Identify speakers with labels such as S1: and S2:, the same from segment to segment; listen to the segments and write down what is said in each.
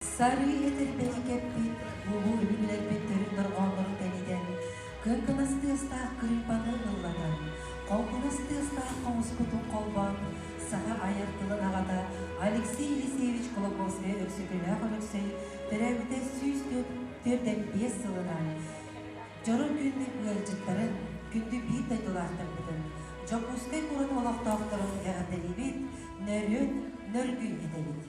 S1: Сарыы этэрбэһи кэппит, улуу өбүгэлэрбит төрүт дорҕооннорун тэнитэн, кыҥкынас тыастаах кырыымпаны ыллатан, хоҥкунас тыастаах хомуспутун холбоон, саха айар тылын аҕата Алексей Елисеевич Кулаковскай-Өксөкүлээх Өлөксөй төрөөбүтэ 145 сылынан дьоро күн ыалдьыттарын, күндү биир дойдулаахтарбытын, Дьокуускай куорат олохтоохторун эҕэрдэлиибит, нөрүөн нөргүй этэбит.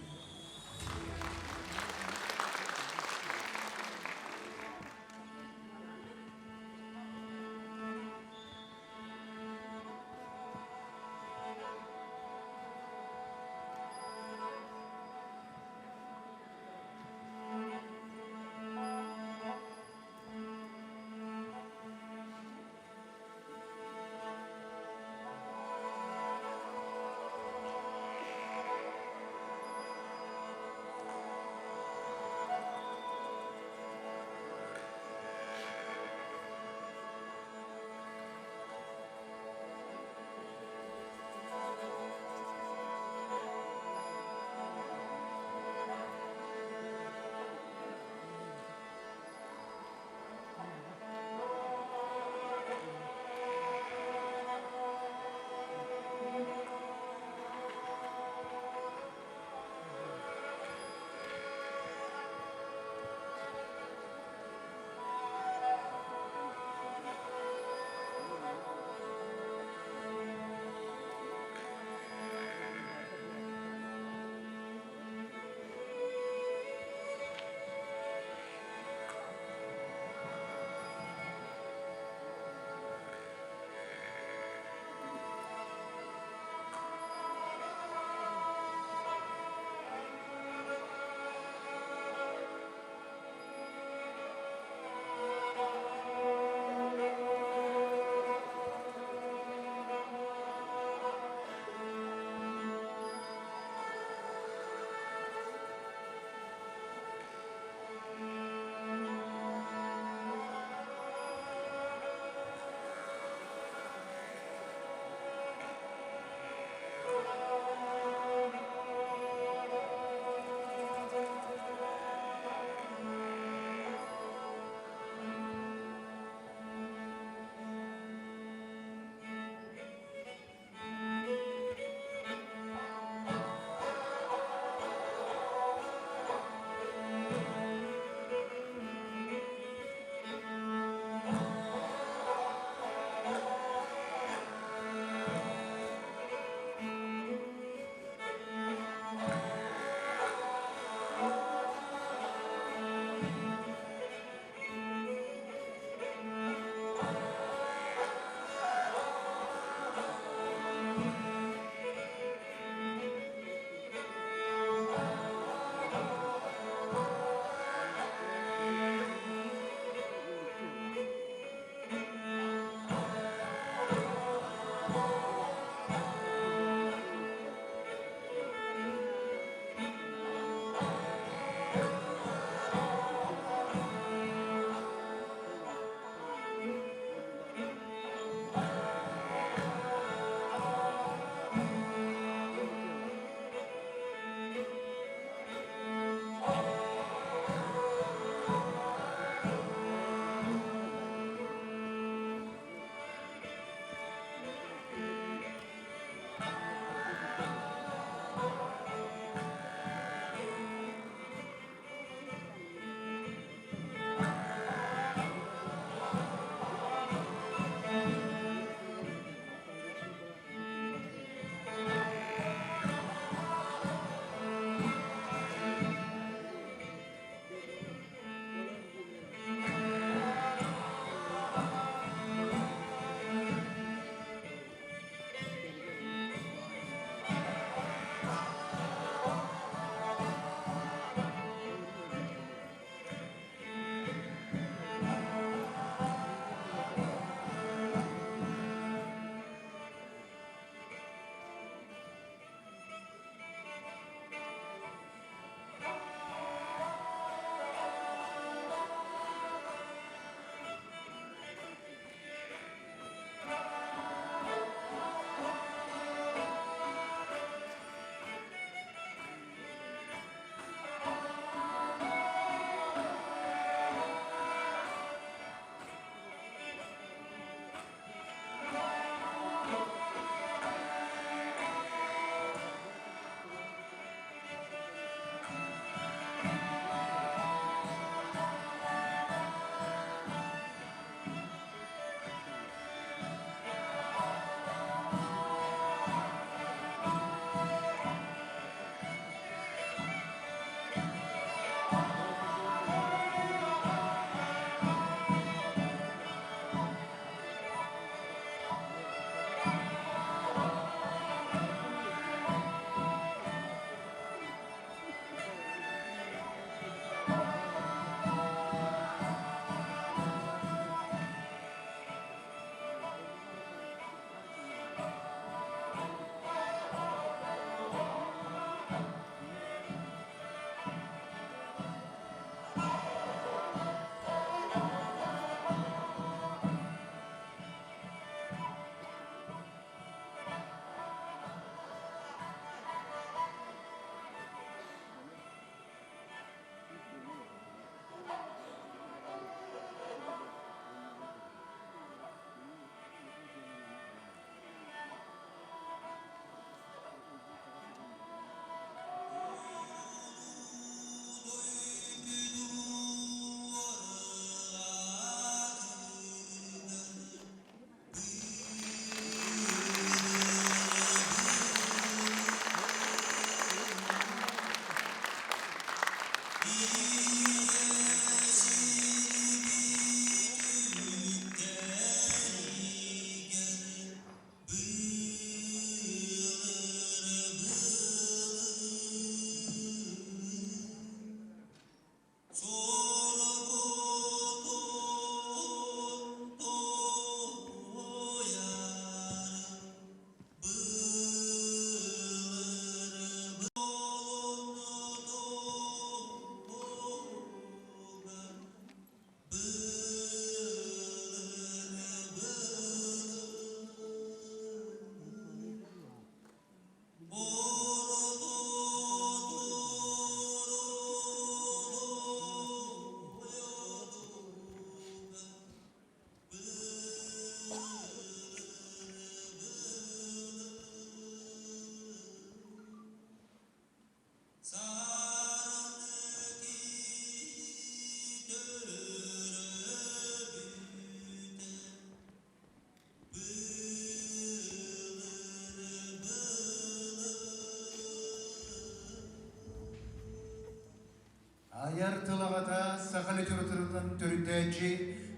S2: кафедратын төрүттээччи,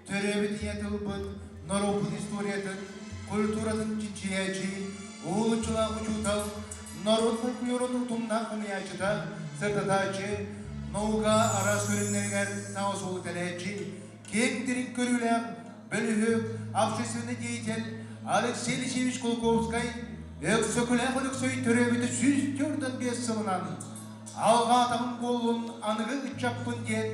S2: төрөөбүт ийэ тылбыт, норуоппут историятын, культуратын чинчийээччи, уһулуччулаах учуутал, норуот фольклорун утумнаах хомуйааччыта, сырдатааччы, наука араас көрүҥнэригэр саҥа суолу тэлээччи, киэҥ дириҥ көрүүлээх бөлүһүөк, общественный деятель Алексей Алексеевич Кулаковскай Өксөкүлээх Өлөксөй төрөөбүтэ 145 сылынан алҕаатаҕым буоллун аныгы ыччаппын диэн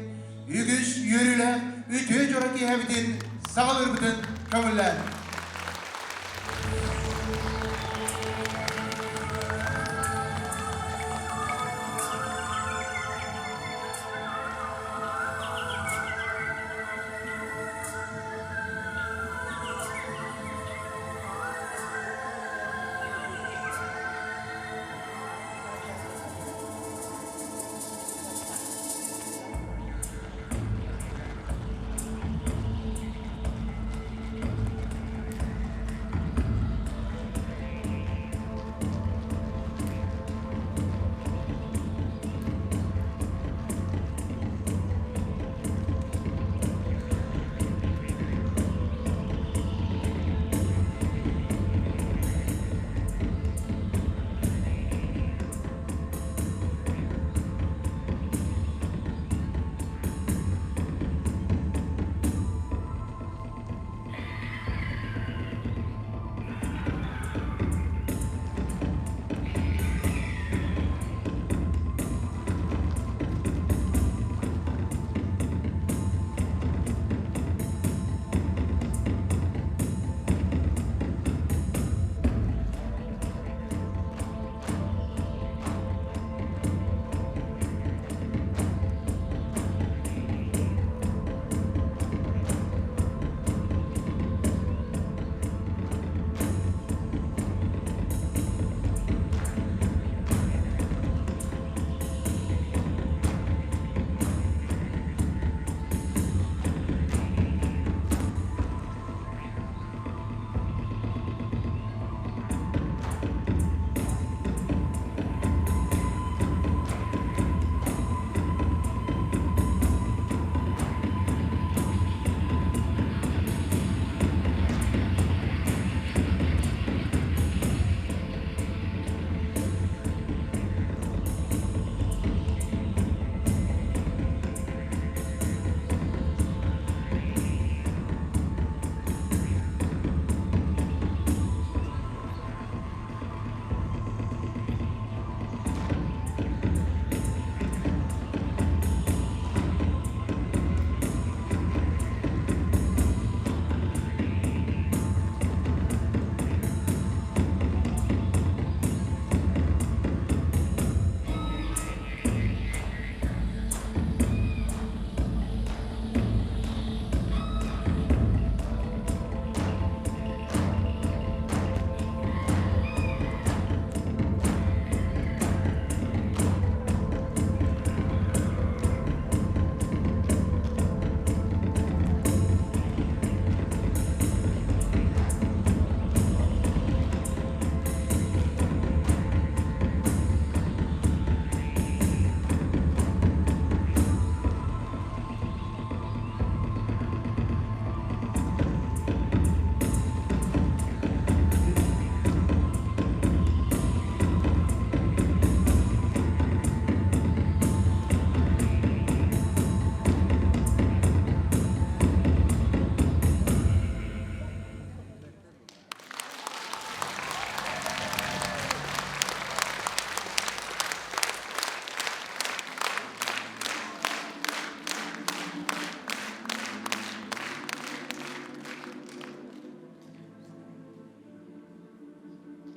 S2: үгүс үөрүүлээх үтүө дьоро киэһэбитин саҕалыырбытын көҥүллээн.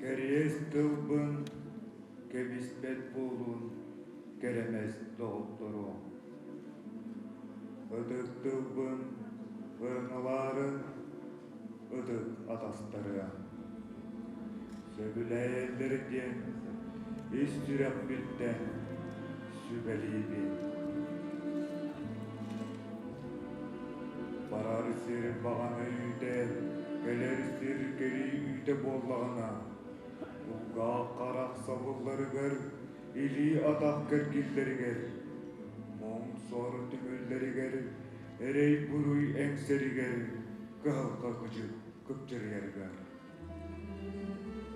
S3: Кэриэс тылбын кэбиспэт буолун кэрэмэс доҕотторуом. Ытык тылбын ырыҥалаарын ытык атастарыам. Сөбүлэйэллэр диэн ис сүрэхпиттэн сүбэлиибин. Барар сир баҕана үүтэ, кэлэр сир кэрии үүтэ буоллаҕына, кулгаах харах сабылларыгар, илии-атах кэргиллэригэр, муҥ-сор түмүллэригэр. Эрэй-буруй эҥсэригэр кыһалҕа кыдьык кыпчырыйарыгар.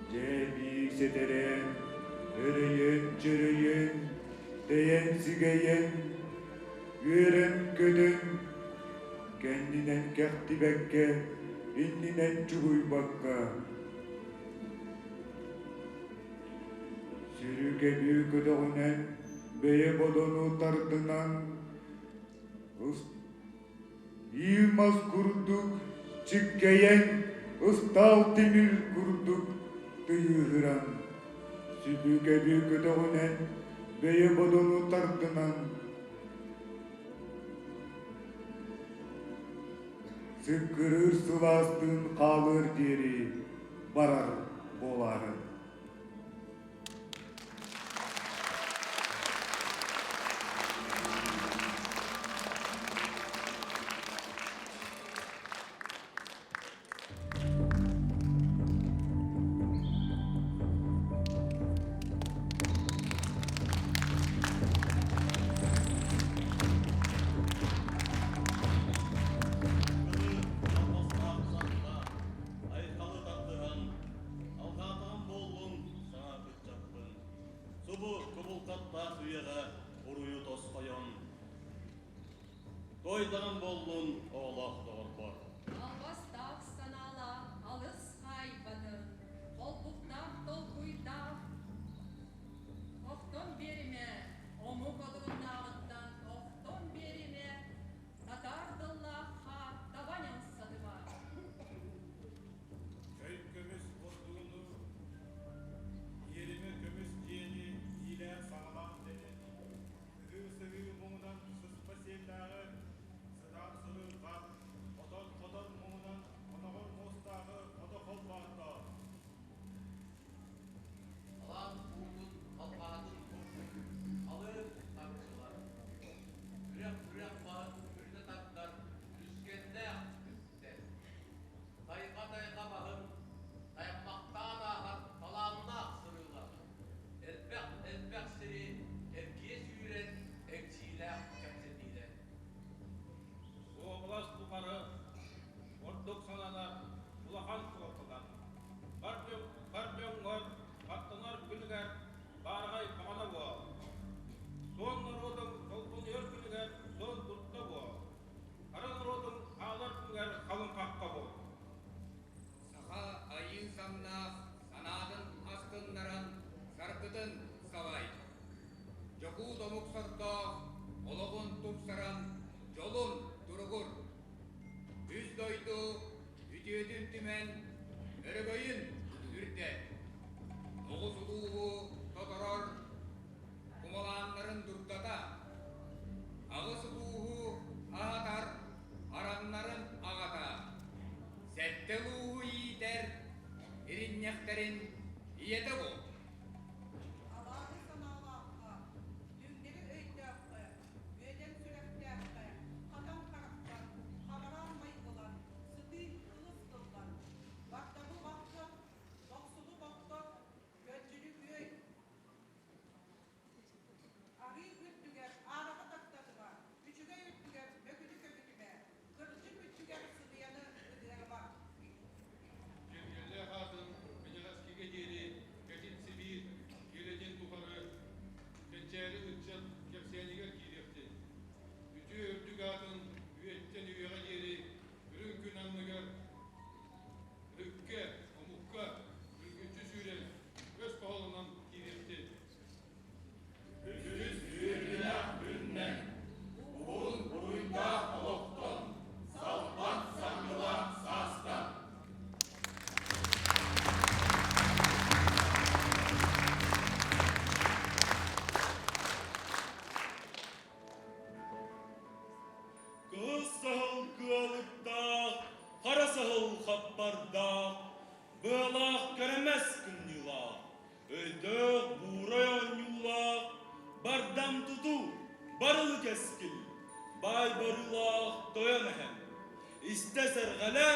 S3: Дьэ эбии сэтэрэн, өрөйөн-чөрөйөн, тэйэн-сигэйэн, үөрэн-көтөн, кэннинэн кэхтибэккэ, иннинэн чугуйбакка, сүрүкэбүү көтөҕүнэн бэйэ бодону тардынан, Ии мас курдук чиккэйэн, ыстаал тимир курдук тыйыһыран, сүбүкэби көтөҕүнэн, бэйэ бодону тардынан, сыккырыыр сылаастыын хаалыар диэри барар буолаарын.
S4: Айхалы тардыһан, Алҕаатаҕым буоллун саҥа ыччаппын, Субу кубулҕаттаах үйэҕэ уруйу тосхойон, Туойдаҕым буоллун оҕолоох доҕорбор.
S5: Албастаах санаалаах алыс хаайбатын, Холбуктаах толкуйдаах охтон биэримэ, Омук одуруннааҕыттан охтон биэримэ, Татаар тыллаах хаа таба ньамсатыма.
S6: Көй көмүс бурдугуну, иэримэ көмүс дьиэни иилээн-саҕалаан дэнэн, ыһыы-сыһыы муҥунан сыспа сиэллээҕи, сыдаан сырыырҕаан, хотон-хотон муҥунан хоноҕор муостааҕы хото холбоотоо.
S7: Халаан уутун халҕаһатын курдук халыҥ харчылар, үрэх-үрэх баһын үрдэ тардар үскэннээх үктэл, тайҕа-тайҕа баһын таймахтаан ааһар талааннаах сырыылар, элбэх-элбэх сири эргийэ сүүрэн эҥсиилээх кэпсэтиилэр.
S6: Уобалас тухары ордук сананар улахан суолталаах. Бар дьоҥҥор баттанар күнүгэр баараҕай баҕана буол. Суон норуотуҥ долгунуйар күнүгэр суон дурда буол. Хара норуотуҥ хаалар күнүгэр халыҥ хахха буол.
S8: Саха айыы самнаах санаатын астыннаран саргытын салай. Дьокуут омук сордоох олоҕун тупсаран дьолун туругур. Үс дойду үтүөтүн түмэн өрөгөйүн үрдэт. Оҕус улууһу тоторор кумалааннарын дурдата, аҕыс улууһу аһатар араннарын аҕата, сэттэ улууһу иитэр иринньэхтэрин ийэтэ буол.
S9: Абааһы санаалаахха, түҥнэри өйдөөххө, үөдэн сүрэхтээххэ, хатан харахтан, хабараан майгылан, сытыы кылыс тыллан, бардабы бахсат, бохсуну бохтот, көлдьүнү күөй, арыы үрдүгэр аараҕы тартарыма, үчүгэй үрдүгэр мөкүнү көбүтүмэ, кырдьык үрдүгэр сымыйаны ытыарыма.
S6: Киргиэллээх аатын Кэнэҕэскигэ диэри кэтит сибиир киэлитин тухары кэнчээри ыччат кэпсээнигэр киириэхтин. Үтүө үрдүк аатын үйэттэн үйэҕэ диэри үрүҥ күн анныгар рүккэ, омукка үргүччү сүүрэн өс хоһоонунан киириэхтин.
S4: Үһүс үөрүүлээх күннэн, уһун буруйдаах олохтон, салбан саргылаах саастан.
S6: Кыыс саһыл кыалыктаах, хара саһыл хаппардаах, быалаах кэрэмэс кымньыылаах, өйдөөх буурай оонньуулаах, бардам тутуу, барылы кэскил, баай барыылаах тойон эһэм. Истэ сэрҕэлэ,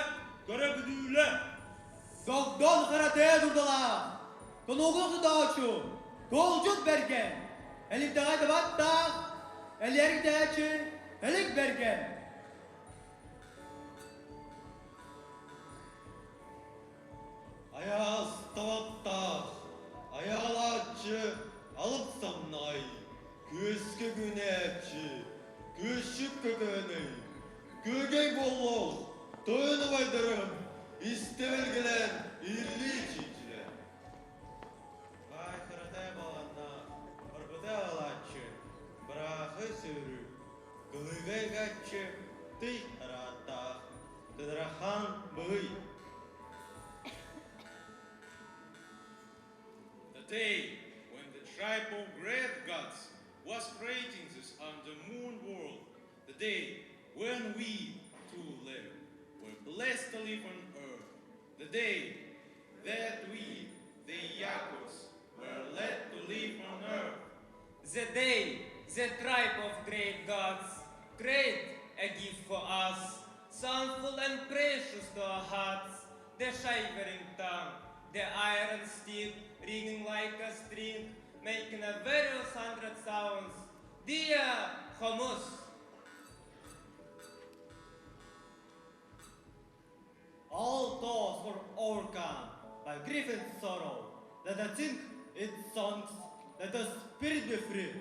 S6: көрө бүдүүлэ.
S10: Догдон харатыа дурдалаах, тонугу тутааччу, туолдьут бэргэн, эликтэҕэ дабаттаах, элиэрдээччи элик бэргэн.
S4: day when the tribe of great gods was creating this under moon world, the day when we too live, were blessed to live on earth, the day that we, the Yakuts, were led to live on earth.
S11: The day the tribe of great gods create a gift for us, soundful and precious to our hearts, the shivering tongue, the iron stick ringing like a string, making a various hundred sounds. Dear Khomus!
S10: All thoughts were overcome by grief and sorrow. Let us sing its songs, let the spirit be free.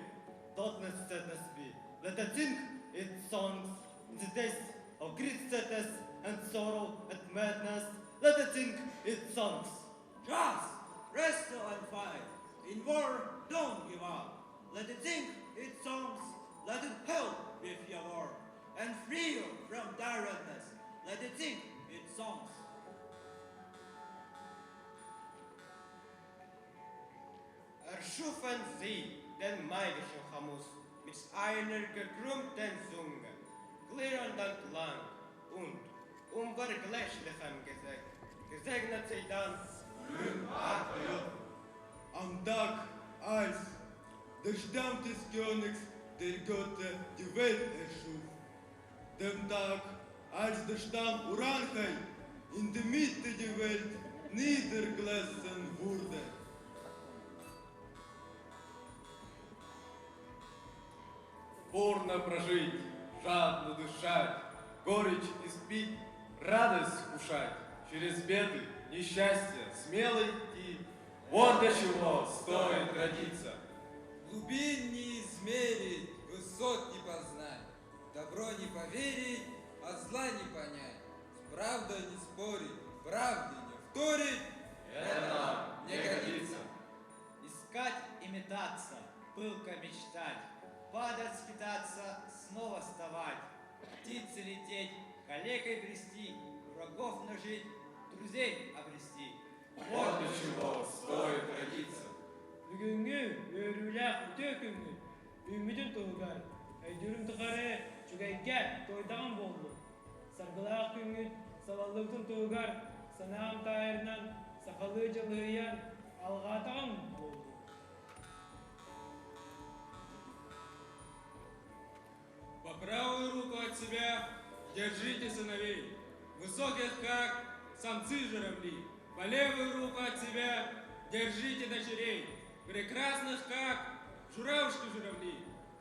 S10: Darkness, sadness be. Let us sing its songs in the days of great sadness and sorrow and madness. Let us sing its songs.
S12: Just wrestle and fight. In war, don't give up. Let it sing its songs. Let it help with your war and free you from tiredness. Let it sing its songs.
S11: Erschufen sie den magischen Chamus mit einer gekrümmten Zunge, klirrenden Klang und unvergleichlichem Gesang. Gesegnet sei dann
S13: Am Tag, als der Stamm des Königs der Götter die Welt erschuf, dem Tag, als der Stamm Uranhai in der Mitte der Welt niedergelassen wurde.
S14: Упорно прожить, жадно дышать, горечь испить, радость вкушать, через беды, несчастья смело идти. Вот для чего стоит родиться.
S8: Глубин не измерить, высот не познать, добро не поверить, а зла не понять, с правдой не спорить, правде не вторить,
S14: это нам не годится.
S15: Искать и метаться, пылко мечтать, падать, скитаться, снова вставать, птицы лететь, калекой брести, врагов нажить, друзей обрести.
S14: Вот для чего стоит родиться.
S16: Бүгүҥҥү үөрүүлээх үтүө күммүт үүммүтүн туһугар өйдүүрүм тухары үчүгэйгэ туойдаҕым буоллун. Саргылаах күҥҥүт салаллыбытын туһугар санаам таайарынан сахалыы дьылыһыйан алҕаатаҕым буоллун.
S17: По правую руку от себя держите сыновей, высоких как самцы журавли. По левую руку от себя держите дочерей, прекрасных как журавушки-журавли.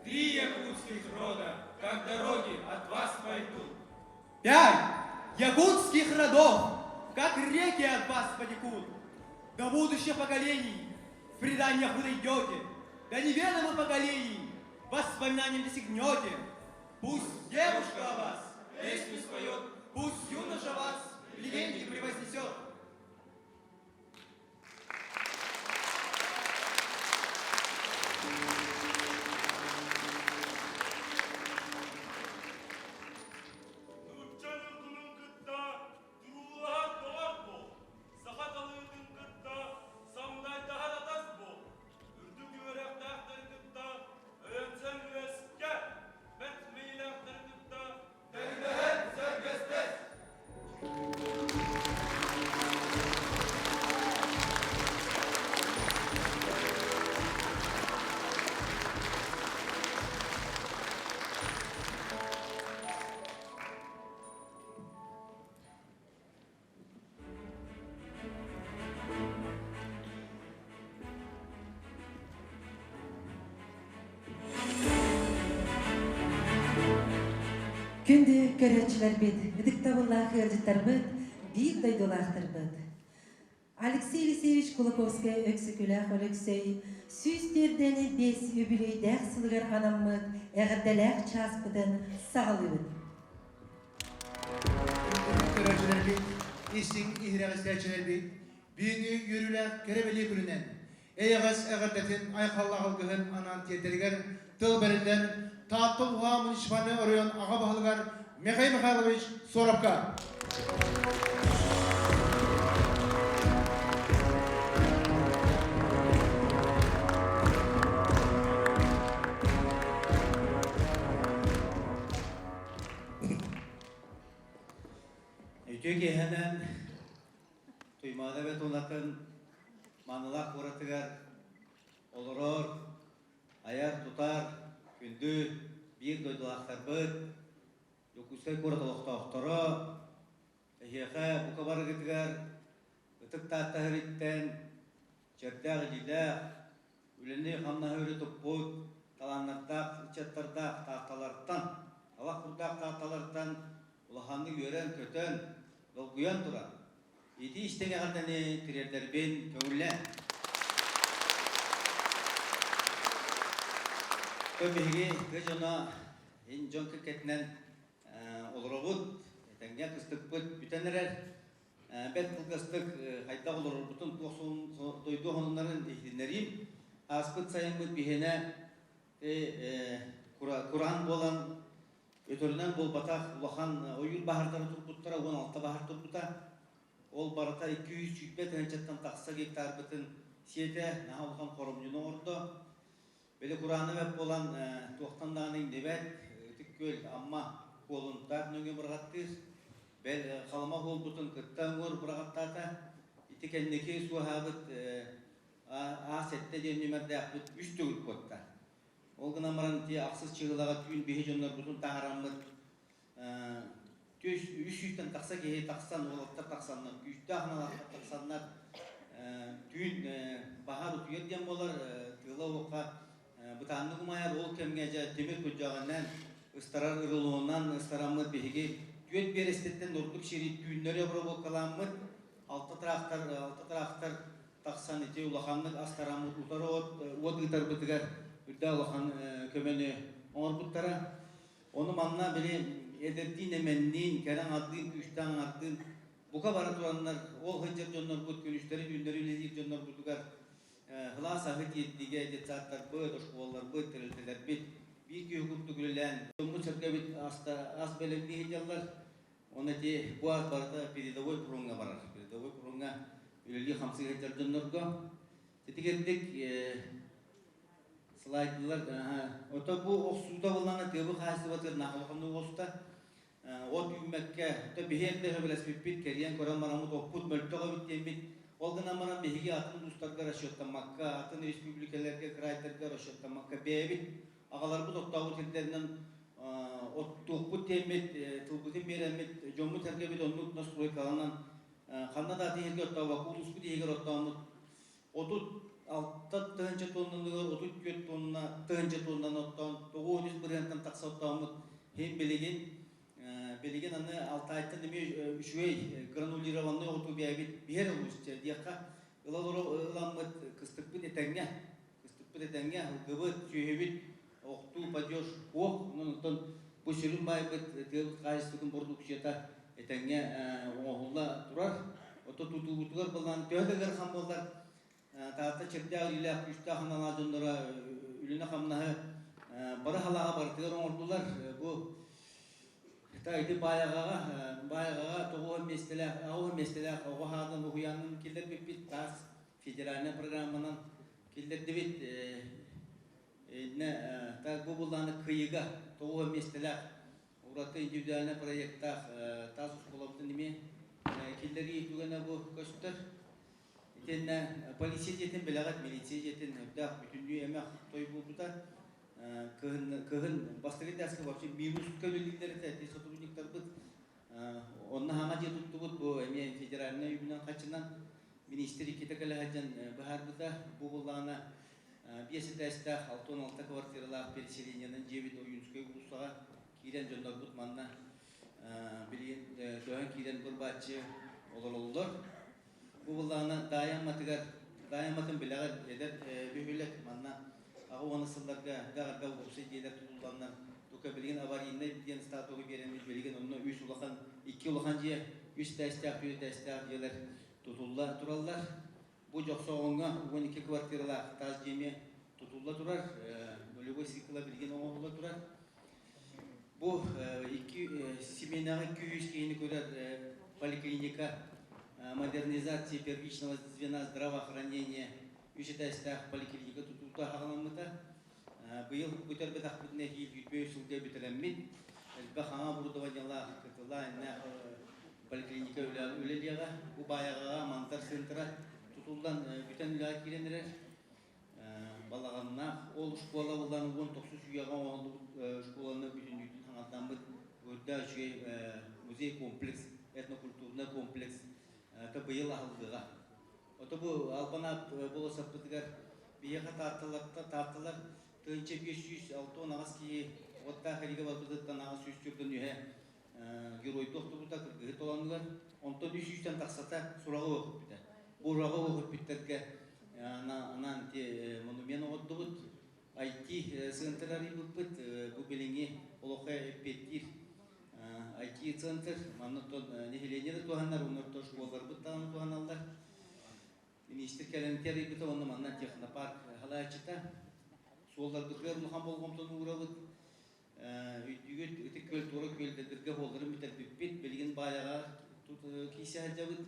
S17: Три якутских рода, как дороги от вас пойдут.
S10: Пять якутских родов, как реки от вас потекут. До будущих поколений в преданиях вы дойдете, до неведомых поколений воспоминанием досягнете. Пусть девушка о вас песню споет, пусть юноша вас в легенде превознесет.
S4: Нуучча ньургунун кытта туруулаһар доҕор буол, саха талыытын кытта самнайдаһар атас буол, үрдүк үөрэхтээхтэри кытта өйөнсөн үөскэ, бэрт мэйилээхтэри кытта тэҥнэһэн сэргэстэс.
S1: Күндү көрөөччүлэрбит, ытыктабыллаах ыалдьыттарбыт, биир дойдулаахтарбыт. Алексей Елисеевич Кулаковскай Өксөкүлээх Өлөксөй 145 үбүлүөйдээх сылыгар анаммыт эҕэрдэлээх чааспытын саҕалыыбыт.
S2: Көрөөччүлэрбит, истиҥ иһирэх истээччилэрбит, бүгүҥҥү үөрүүлээх кэрэ-бэлиэ күнүнэн эйэҕэс эҕэрдэтин айхаллаах алгыһын анаан тиэрдэригэр тыл бэриллэн Таатта улууһа муниципальнай оройуон аҕа баһылыгар Михаил Михайлович Соровка.
S18: киэһэнэн Туймаада бетонатын Маанылаах куоратыгар олорор, айар-тутар күндү биир дойдулаахтарбыт, Дьокуускай куорат олохтоохторо, эһиэхэ бука барыгытыгар Ытык Таатта сириттэн чэрдээх илиилээх, үлэни-хамнаһы өрө туппут талааннардаах ыччаттардаах Таатталартан, талах курдаах Таатталартан улаханнык үөрэн-көтөн, долгуйан туран, итии истиҥ эҕэрдэни тириэрдэрбин көҥүллээн. Биһиги тыа дьоно ин дьон кэккэтинэн олоробут, этэҥҥэ кыстыкпыт бүтэн эрэр. Бэрт кылгастык хайдах олорорбутун, туох дойду сонуннарын иһитиннэриим. Ааспыт сайыммыт биһиэнэ кураан буолан, өтөрүнэн буолбатах улахан ойуур баһаардара турбуттара, 16 баһаар турбута. Ол барыта 220 тыһыынчаттан тахса гектарбытын сиэтэ, наһаа улахан хоромньуну оҥордо. Били курааны бэт буолан туохтан даҕаны иҥнибэт, Ытык Күөл, Амма куолунтаах нөҥүө быраҕаттыыр. Бэл Халыма буолбутун кытта уҥуор быраҕаттаата. Ити кэнники суоһаабыт А7 диэн нүмердээхпит үс төгүл куотта. Ол гынан баран ити ахсыс чыһылаҕа түүн биһи дьоннорбутун таһараммыт үс сүүстэн тахса киһи тахсан, уолаттар тахсаннар, күүстээх аналаахтар тахсаннар түүн баһаар утуйар диэн буолар, тыала уокка бытааннык умайар, ол кэмҥэ дьэ тимир күрдьэҕинэн ыстарар рулонунан ыстараммыт биһиги түөрт биэрэстэттэн ордук сири түүннэри обработкаламмыт, алта трактор тахсан ити улаханнык астараммыт утары уот ыытарбытыгар үрдээх улахан көмөнү оҥорбуттара. Ону манна били эдэрдиин эмэнниин, кэрэ аҥардыын, күүстээх аҥардыын бука бара тураннар, ол сылдьар дьоннорбут күнүстэри түүннэри үлэлиир дьоннорбутугар кылаас аһы тиэрдиигэ детсадтарбыт, оскуолаларбыт, тэрилтэлэрбит биир киһи курдук үлэлээн, дьоммут-сэргэбит ас бэлэмнии сылдьаллар. Оны ити бу ас барыта передовой фроҥҥа барар. Передовой фроҥҥа үлэлии-хамсыы сылдьар дьоннорго. Итигирдик слайдылар ото бу охсуута буллана тыабы хаһаайыстыбатыгар наахалаханнык оҕуста от үүммэккэ ото биһи эрдэ сөбүлэспиппит кэрийэн көрөн бараммыт оппут мөлтөх эбит диэммит ол гынан баран биһиги атын улуустарга расчеттаммакка атын республикаларга крайдарга расчеттаммакка бэйэбит аҕаларбыт оттообут сирдэринэн оттуохпут диэммит тылбытын биэрэммит дьоммут сэргэбит оннук настройкаланан ханна да атын сиргэ оттообокко улууспут иһигэр оттооммут 36 тыһыынча тоннаныгар 34 тонна тыһыынча тоннаны оттоон 93 бырыһыантан тахса оттооммут иһин билигин билигин аны Алтайтан эмиэ үчүгэй гранулированный оту бэйэбит биһэр улуус диэххэ ыламмыт кыстыкпыт этэҥҥэ кыстыкпыт этэҥҥэ ылгыбыт сүөһүбүт охтуу падеж суох онон оттон бу сүрүн баайбыт тыабыт хаһаайыстыбатын бородууксуйата этэҥҥэ оҥоһулла турар. Ото тутуубутугар былаан төһө да ыарахан буоллар, Таатта чэрдээх илиилээх күүстээх аналаах дьонноро үлэни-хамнаһы бары халааҕа барытыгар оҥордулар. Бу ити Баайаҕаҕа 90 миэстэлээх, 80 миэстэлээх оҕо саадын уһуйаанын киллэрбиппит таас федеральнай программанан киллэрдибит. Иннэ так бу былааны Кыйыга 90 миэстэлээх ураты индивидуальнай проектаах таас оскуолабытын эмиэ киллэрии түгэнэ бу көстөр. Итиэннэ полиция дьиэтин билэҕит, милиция дьиэтин үрдээх бүтүннүү эмэх той буолбута. Кыһын, кыһын бастакы этээскэ вообще минуска үлэлииллэр этэ ити сотрудниктарбыт. Онно хаҥа дьиэ туттубут, бу эмиэ федеральнай үбүнэн хаччынан министр иккитэ кэлэ сылдьан быһаарбыта. Бу буоллаҕына биэс этээстээх, 66 квартиралаах переселениенан дьиэбит Ойуунскай уулуссаҕа киирэн дьоннорбут манна билигин көһөн киирэн бырбааччы олороллор. Бу буоллаҕына Даайа Амматыгар, Даайа Амматын билэҕит эдэр бөһүөлэк манна аҕа уона сылларга элбэх уопсай дьиэлэр тутулланнар тука билигин аварийнай диэн статуһу биэрэммит билигин онно үс улахан икки улахан дьиэ үс этээстээх түөрт этээстээх дьиэлэр тутулла тураллар. Бу Дьохсоҕоҥҥо 12 квартиралаах таас дьиэ эмиэ тутулла турар, нулевой цикла билигин оҥоһулла турар. Бу икки симиэнэҕэ 200 киһини көрөр поликлиника модернизации первичного звена здравоохранения үс этээстээх поликлиника тутуута аҕаламмыта. Быйыл бүтэрбэтэхпитинэ эһиил 25 сылга бүтэрэммит элбэх хаҥа оборудованиелаах кытыла иннэ. поликлиника үлэлиэҕэ. Бу Баайаҕаҕа Мандар центра тутуллан бүтэн үлэҕэ киирэн эрэр. Балаҕаннаах ол школа булан 19 үйэҕэ оҥоһуллубут школаны бүтүннүүтүн хаҥатаммыт үрдээх үчүгэй музей комплекс, этнокультурный комплекс быйыл аһыллыаҕа. Ото бу Албан аат болуоссаппытыгар биһиэхэ таатталарта таатталар 1568 киһи уоттаах эригэ барбытыттан 800 үһэ геройду охтубута кыргыһы толонугар онтон үс сүүстэн тахсата сураҕы өөхүппүтэ. Бу ураҕы өөхүппүттэргэ анаан ити монумент оҥордубут. IT центр арыйбыппыт. Бу билиҥҥи олоххо эппиэттиир IT-центр. Манна оттон нэһилиэнньэ да туһанар, онно оттон школаларбыт даҕаны туһаналлар. Министр кэлэн арыйбыта уонна манна технопарк халааччыта. Суолларбытыгар улахан болҕомтону уурабыт. Өйдүүгүт, ытык күөл туора күөллэргэ суолларын бүтэрбиппит. Билигин Баайаҕа киирсэ сылдьабыт.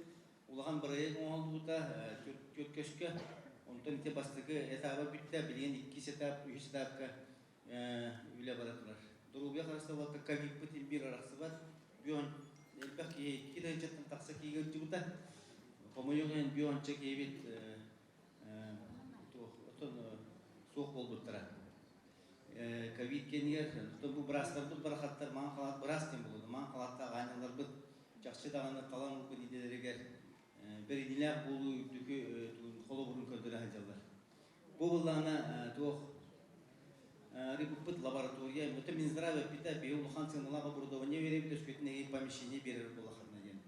S18: Улахан бырайыак оҥоһуллубута түөрт көскө. Онтон ити бастакы этаба бүттэ. Билигин иккис этап, үһүс этапка үлэ бара турар. Доруобуйа харыстабылга ковидпыт биир арахсыбат. Бүөн элбэх киһи икки тыһыынчаттан тахса киһи ыалдьыбыта. Хомойуох иһин бүөнчэ киһибит суох буолбуттара. Ковид кэннигэр бу быраастарбыт барахаттар маҥан халаат быраас диэн буолуо маҥан халааттаах аанньалларбыт чахчы даҕаны талан ылбыт идэлэригэр бэриниилээх буолуу үрдүкү холобурун көрдөрө сылдьаллар. Бу былаана туох рыбыппыт лаборатория, это Минздрав эппитэ, биһи улахан сыаналаах оборудование биэрэбит, өскөтүн эһиги помещение биэрэр буоллаххытына диэн.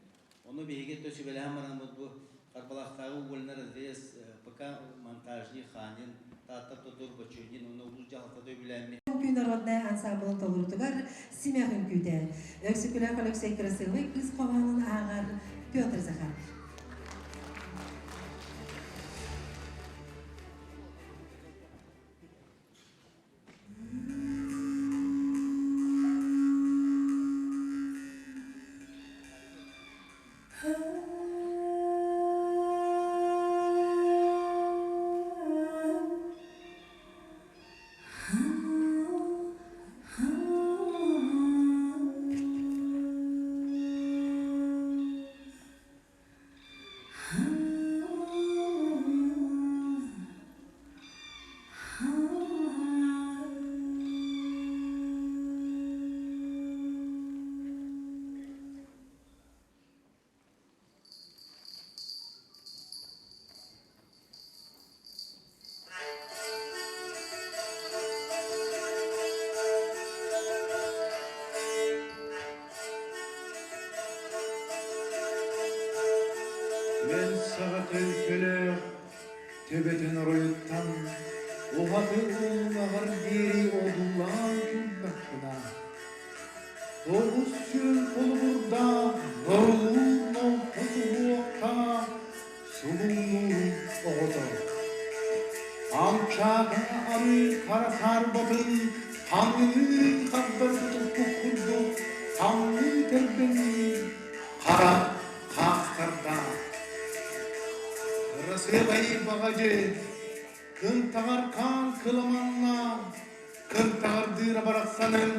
S18: Ону биһиги өттө сүбэлэһэн бараммыт бу Харбалаахтааҕы угольный разрез ПК монтажник Ханин, Таатта Тодор Бочонин уонна улуус дьаһалтата үбүлээммит.
S1: Үҥкүү народнай ансаамбылын толоруутугар Симэх үҥкүүтэ. Өксөкүлээх Өлөксөй кырасыабай кыыс хоһоонун ааҕар Петр Захаров.
S3: Үөн саҕа төлкөлөөх төбөтүн оройуттан уһаты уллуҥаҕар диэри одуулаан турдахпына, тоҕус сүрүн холобурдаах норуулуур нолто суһуохтаах субуҥнуурун оҕото. Амчаата арыы хара саарбатын хаҥыы хардарыта туппут курдук хаҥыы тэрбэҥниир хара хаахтардаах. Кырасыабай баҕадьы кынтаҕар хаан кыламаннаах кынтаҕардыыра барахсанын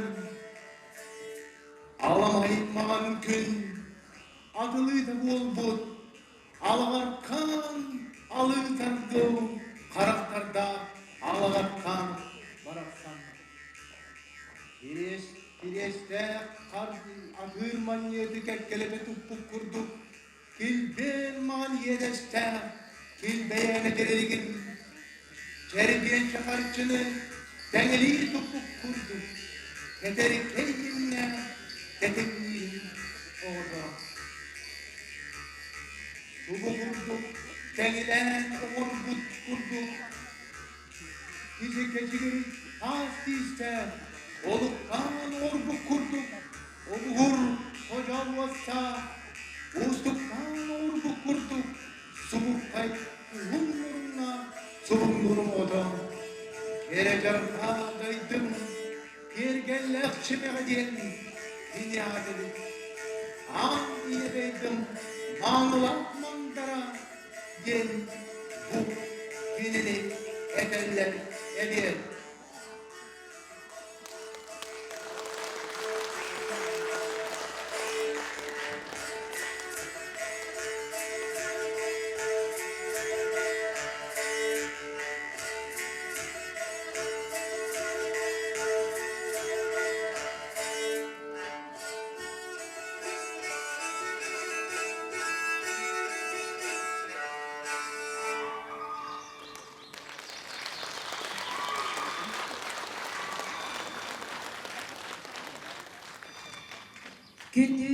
S3: аламай маҥан күн атылыыта буолбут Алаҕаркаан алыытардыл харахтардаах алаҕаркаан барахсан. Кириэс кириэстээх хар атыыр манньыаты кэккэлэтэ туппут курдук килбиэн маҕан иэдэстээх килбэйээнэ дьэрэлигин чэргиэнчэ харчыны тэҥилии туппут курдук тэтэрикэй иннэ тэтимниирин оҕото Субу курдук тэҥилээн оҥорбут курдук киһи кэчигир таас тиистээх олуктаан оҥорбут курдук обугур ходьоон уостаах уустуктаан оҥорбут курдук субурхай уһун муруннаах субуҥнурум оҕото кэрэ дьарҕаа дайдым киэргэллээх чимэҕэ диэн кини аата эбит. Аан ийэ дайдым маанылаах мандара диэн бу кинини этэллэр эбиэт.
S1: Күндү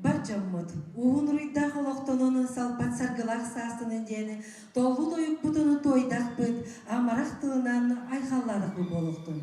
S1: бар дьоммут, уһун уруйдаах олохтонон салпат саргылаах саастанын диэн толлу тойукпутун туойдахпыт, амарах тылынан айхаллаадахпыт буолуохтун.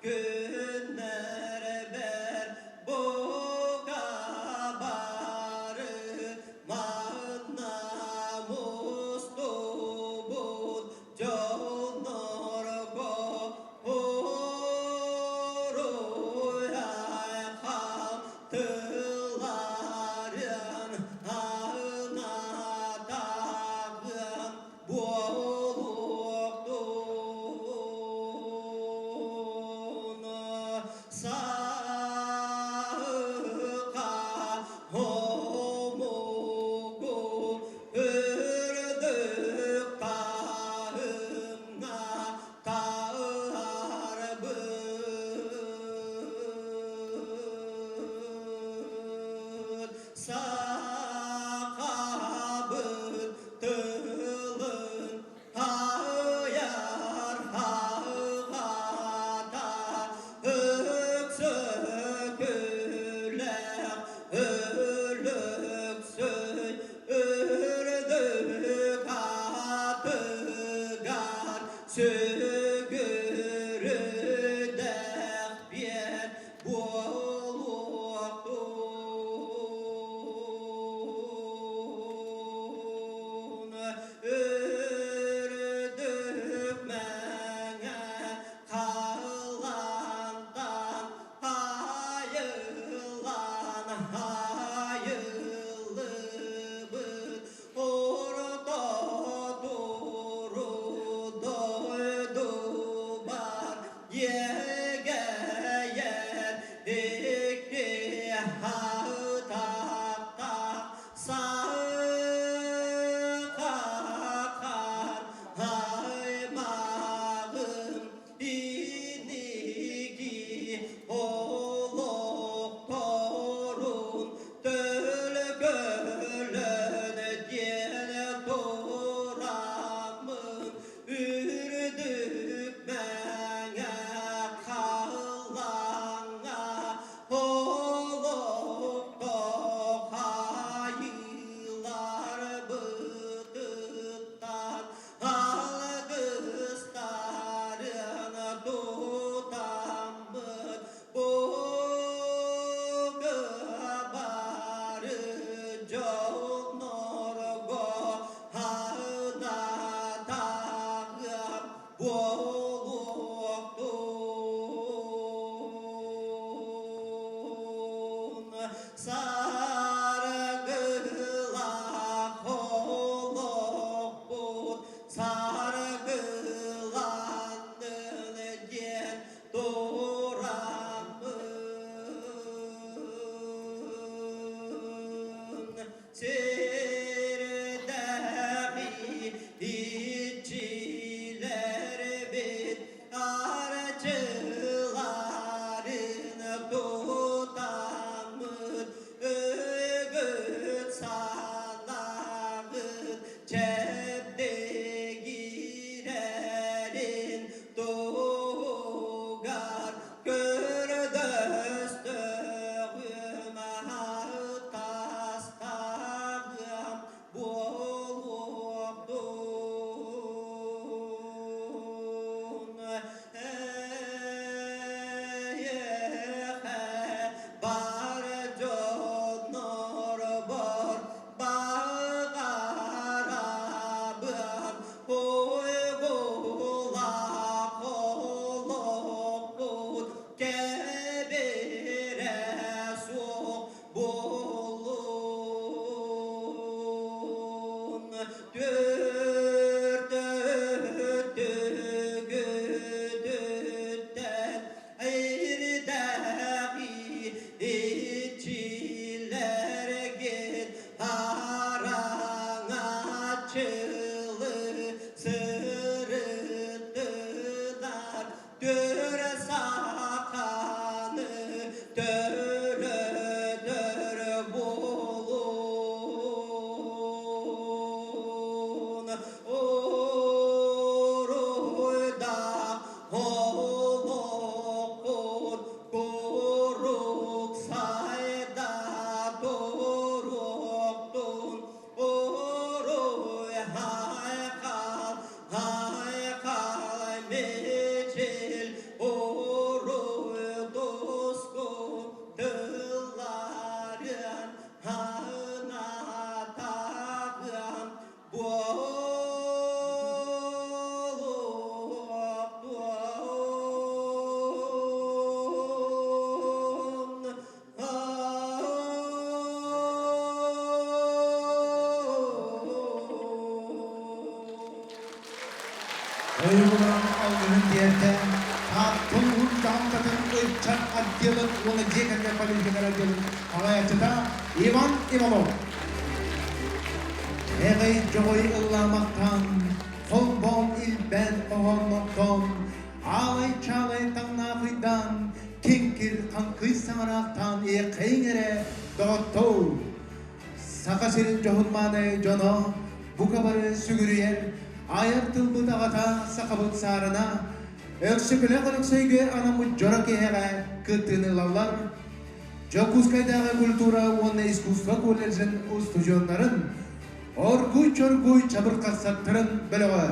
S12: Күннәр
S2: Тойугунан алгыһын тиэртэ Таатта улууһун дьаһалтатын ыччат отделын уонна дьиэ кэргэн политикатын отделын салайааччыта Иван Иванов. Эҕэй дьоҕой ыллаамахтаан, холбоон илбээн хоһооннохтоон, аалай-чаалай таҥнаахыйдаан, киҥкир хаҥкый саҥараахтаан иэхэйиҥ эрэ доҕоттоо! Саха сирин дьоһун-мааны дьоно бука бары сүгүрүйэр, айар тылбыт аҕата сахабыт саарына, Өксөкүлээх Өлөксөйгө анаммыт дьоро киэһэҕэ кыттыыны ылаллар. Дьокуускайдааҕы культура уонна искусство колледжын устудьуоннарын Оргуй-чоргуй чабырҕахсаттарын бөлөҕө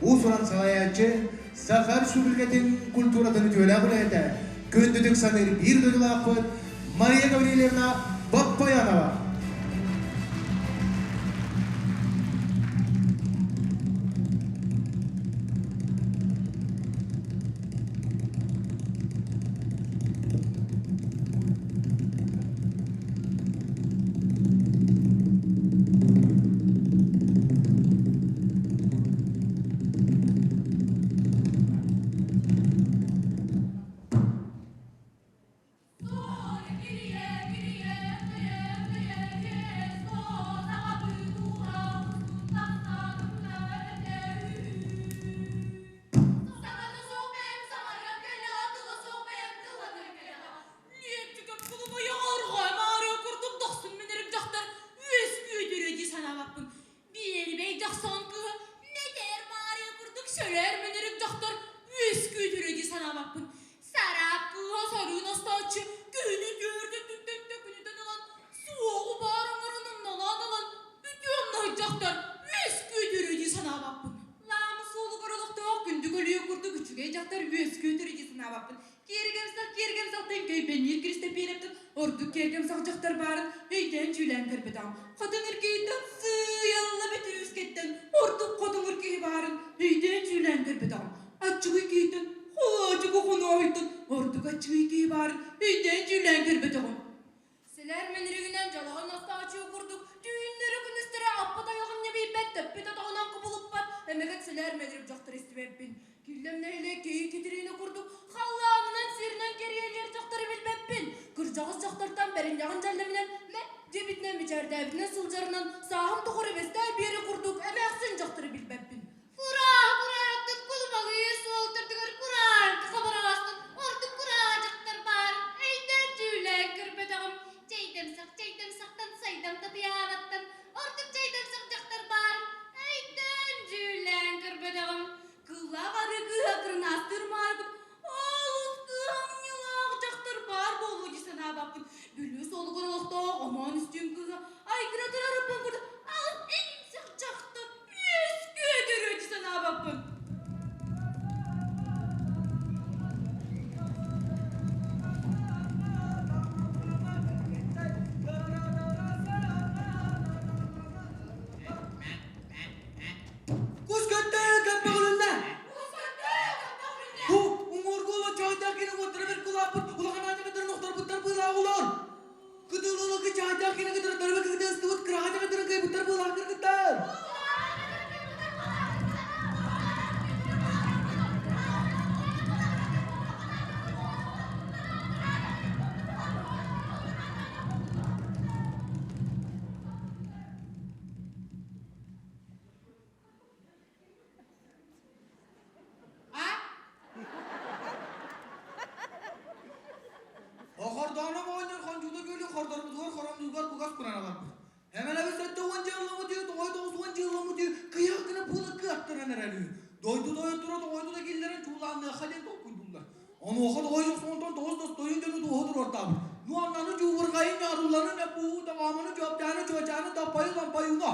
S2: уус-уран салайааччы Саха Республикатын культуратын үтүөлээх үлэһитэ, күндүтүк саныыр биир дойдулаахпыт Мария Гаврильевна Боппоянова.
S5: Биэрибэй дьахсан кыһы мэтээр Маарыйа курдук сөлөөр мөнөрүк дьахтар үөскүүтүрэ дии санаабаппын. Сараап кыыһа сарыын остооччу күһүнү түөртэ түптөттө күнүтэн ылан суоҕу баар оҥорон умналаан ылан үтүө умнаһыт дьахтар үөскүүтүрэ дии санаабаппын. Лаамы суолугар олохтоох күндү көлүйэ курдук үчүгэй дьахтар үөскүүтүрэ дии санаабаппын. Киэргэмсэх киэргэмсэхтэн көйбэнниир Киристэпиэрэптэн ордук киэргэмсэх дьахтар баарын өйдөөн-дьүүлээн көрбөтөҕүм. Хотуҥур киһиттэн сыыйалла бөтүрүүскэттэн ордук хотуҥур киһи баарын өйдөөн-дьүүлээн көрбөтөҕүм. Аччыгый киһиттэн холоочуку хонооһуйтан ордук аччыгый киһи баарын өйдөөн-дьүүлээн көрбөтөҕүм. Силэр мөнүрүгүнэн дьалаҕын остааччы курдук түүннэри-күнүстэри аппыт айаҕын ньэбийбэт, тэппит атаҕынан кубулуппат, эмэгэт силэр мөнүрүк дьахтар истибэппин. Киллэм нэһилиэк киһи китириини курдук халлаанынан сиринэн кэриэлиэр дьахтары билбэппин. Кырдьаҕас дьахтартан бэринньэҕин дьэллэминэн мэ диэбитинэн мичээрдээбитинэн сылдьарынан сааһым тухары бэстээх биэрэ курдук эмээхсин дьахтары билбэппин.
S19: Кураа курааттан кулумалыыр суол төрдүгэр кураанка хабараастан ордук кураа дьахтар баар өйдөөн дьүүлээн көрбөтөҕүм чэйдэмсэх чэйдэмсэхтэн сайдам татыйаанаттан ордук чэйдэмсэх дьахтар баар өйдөөн дьүүлээн көрбөтөҕүм
S5: Кыллаах арыы кыыһа кырынаастыыр мааргыт олус кыһамньылаах дьахтар баар буолуо дии санаабаппын. Бүлүү суолугар олохтоох омоон үстүүн кыыһа айгыра турарыппын курдук алыс энимсэх дьахтар үөскүө төрүө дии санаабаппын.
S10: Кус көттө, көппөҕүлүннэ! Бу уҥуоргу олочоойдоох кини уоттара бэрт кулааппыт улахан аатыгытарын охторбуттар быылаах олор. Кытылылыкы чаайдаах кини кытары дөрбө кыгыта ыстыбыт кыраҕа дьаҕытарын кыайбыттар быылаах кыргыттар. Охордооно оҕонньор хончуута күөлү хордорбутугар хоромньутугар кугас куран аларбыт. Эмэлэбит 70 дьылламмыт үһү, тоҕой 90 дьылламмыт үһү, кыйах гына пула кыаттаран эрэр үһү. Дойду тойотторо тоҕойду да киллэрэн чуулаанныахха диэн толкуйдууллар. Онуоха тоҕой соксоонтон тоҕус достойун дьону туоһу туруортаабыт. Ну аннаны чуубурҕайын, ньаарулланы, нэппуһу, табааманы, чуопчааны, чуочааны, таппайы, лампайыны.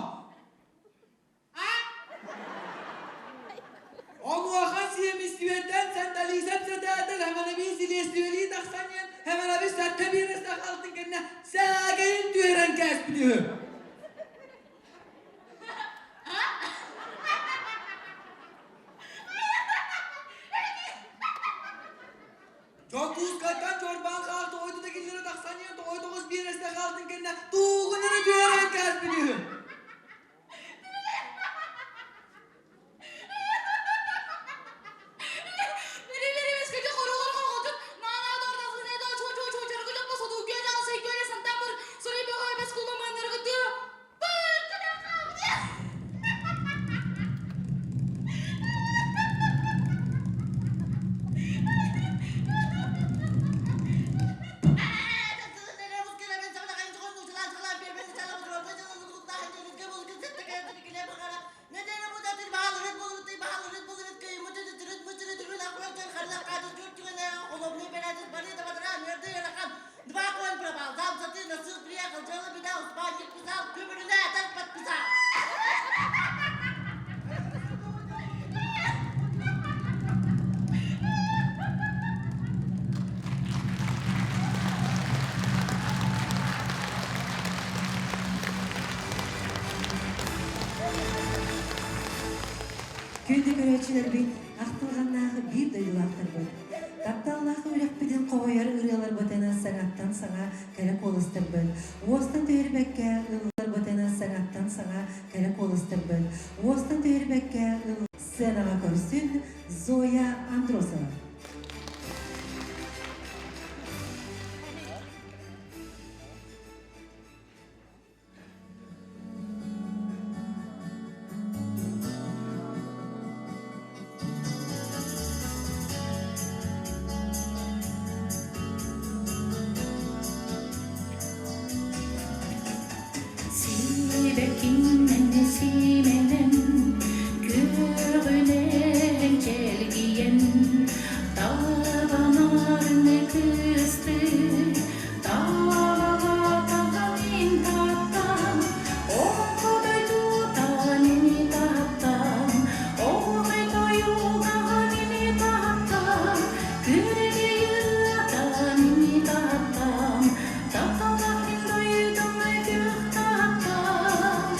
S10: Онуоха сиэмистибэттэн санталиисэп сэтээтэл Хэмэнэбии силиэстибэлии тахсан иһэн Хэмэнэби сэттэ биэрэстэ хаалтын кэннэ сээкэйин түһэрэн кээспит үһү. Дьокуускайтан чорбоон хаал тоҕойду да киллэрэ тахсан иһэн тоҕой тоҕус биэрэстэ хаалтын кэннэ туугун эрэ түһэрэн кээспит үһү.
S1: Көрөөччүлэрбит, ахтылҕаннаах биир дойдулаахтарбыт. Тапталлаах үрэхпитин хоһуйар ырыаларбытын саҥаттан саҥа кэрэ куоластарбыт, уостан түһэрбэккэ ылларбытын саҥаттан саҥа кэрэ куоластарбыт, уостан түһэрбэккэ сценаҕа көрсүн Зоя Андросова.
S20: Сибэккинэн симэнэн, күөҕүнэн чэлгийэн, табанарын кыстыы, Таалалаатаҕын тааттаан, Олоҥхо дойдутан ини тааттаан, Оһуохай тойугаҕын ини тааттаан, Күөрэгэй ырыатан ини тааттаан, Тапталлаах мин дойдум күөх тааттаан.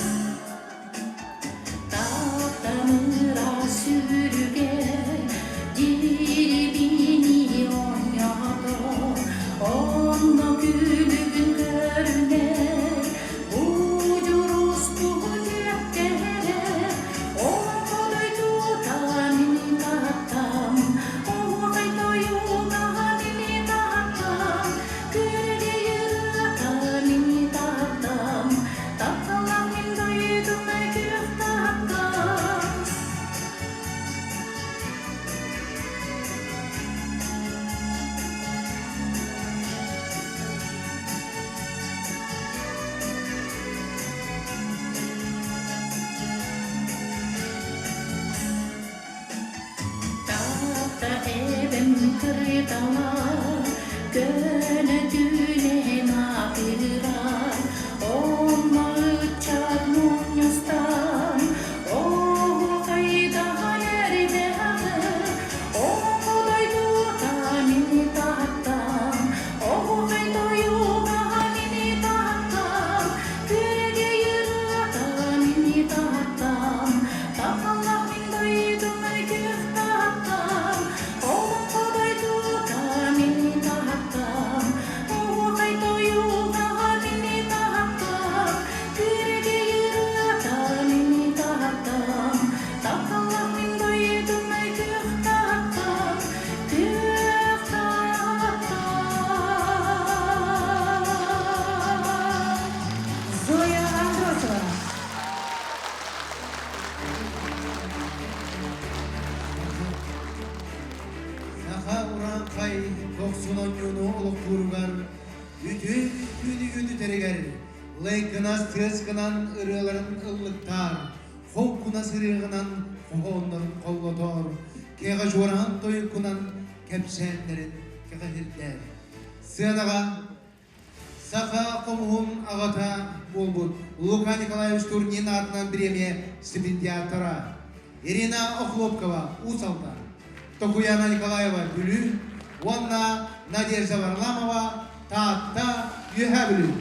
S20: Таптамыра сүрүгэ дирибини оонньото, онно күлүгүн көрүнэр, будьурустуу түөккэрэ, олоҥхо дойдута мин тааттам, оһуохай тойуга мин тааттам, күөрэгэй ырыата мин тааттам, Тапталлаах мин дойдум күөх тааттам. Таатта эбэм кырытала, көнөтүнэн аатырар, онно ыччат мунньустан, оһуохайдаһан эрдэҕэ, олоҥхо дойдута мин Тааттам, оһуохай тойуга мин Тааттам, күөрэгэй ырыата мин Тааттам, Тапталлаах мин дойдум күөх тааттам, олоҥхо дойдута мин тааттам, оһуохай тойуга мин тааттам, күөрэгэй ырыата мин тааттам, тапталлаах мин дойдум күөх тааттам, күөх тааттам.
S1: Зоя Андросова.
S2: Саха урааҥхай дохсун оонньууну олохтууругар, үтүө түүнү-күнүтэригэр лыҥкынас тыаскынан ырыаларын ыллыктаар, хоҥкунас ырыаҕынан хоһооннорун холлотоор, кэҕэ чуораан тойуккунан кэпсээннэрин кэҕэһирдээр. Сыанаҕа Саха хомуһун аҕата буолбут Лука Николаевич Турнин аатынан бириэмийэ стипендиатора Ирина Охлопкова Уус Алдан, Токуяна Николаева Бүлүү уонна Надежда Варламова Таатта Үөһээ Бүлүү.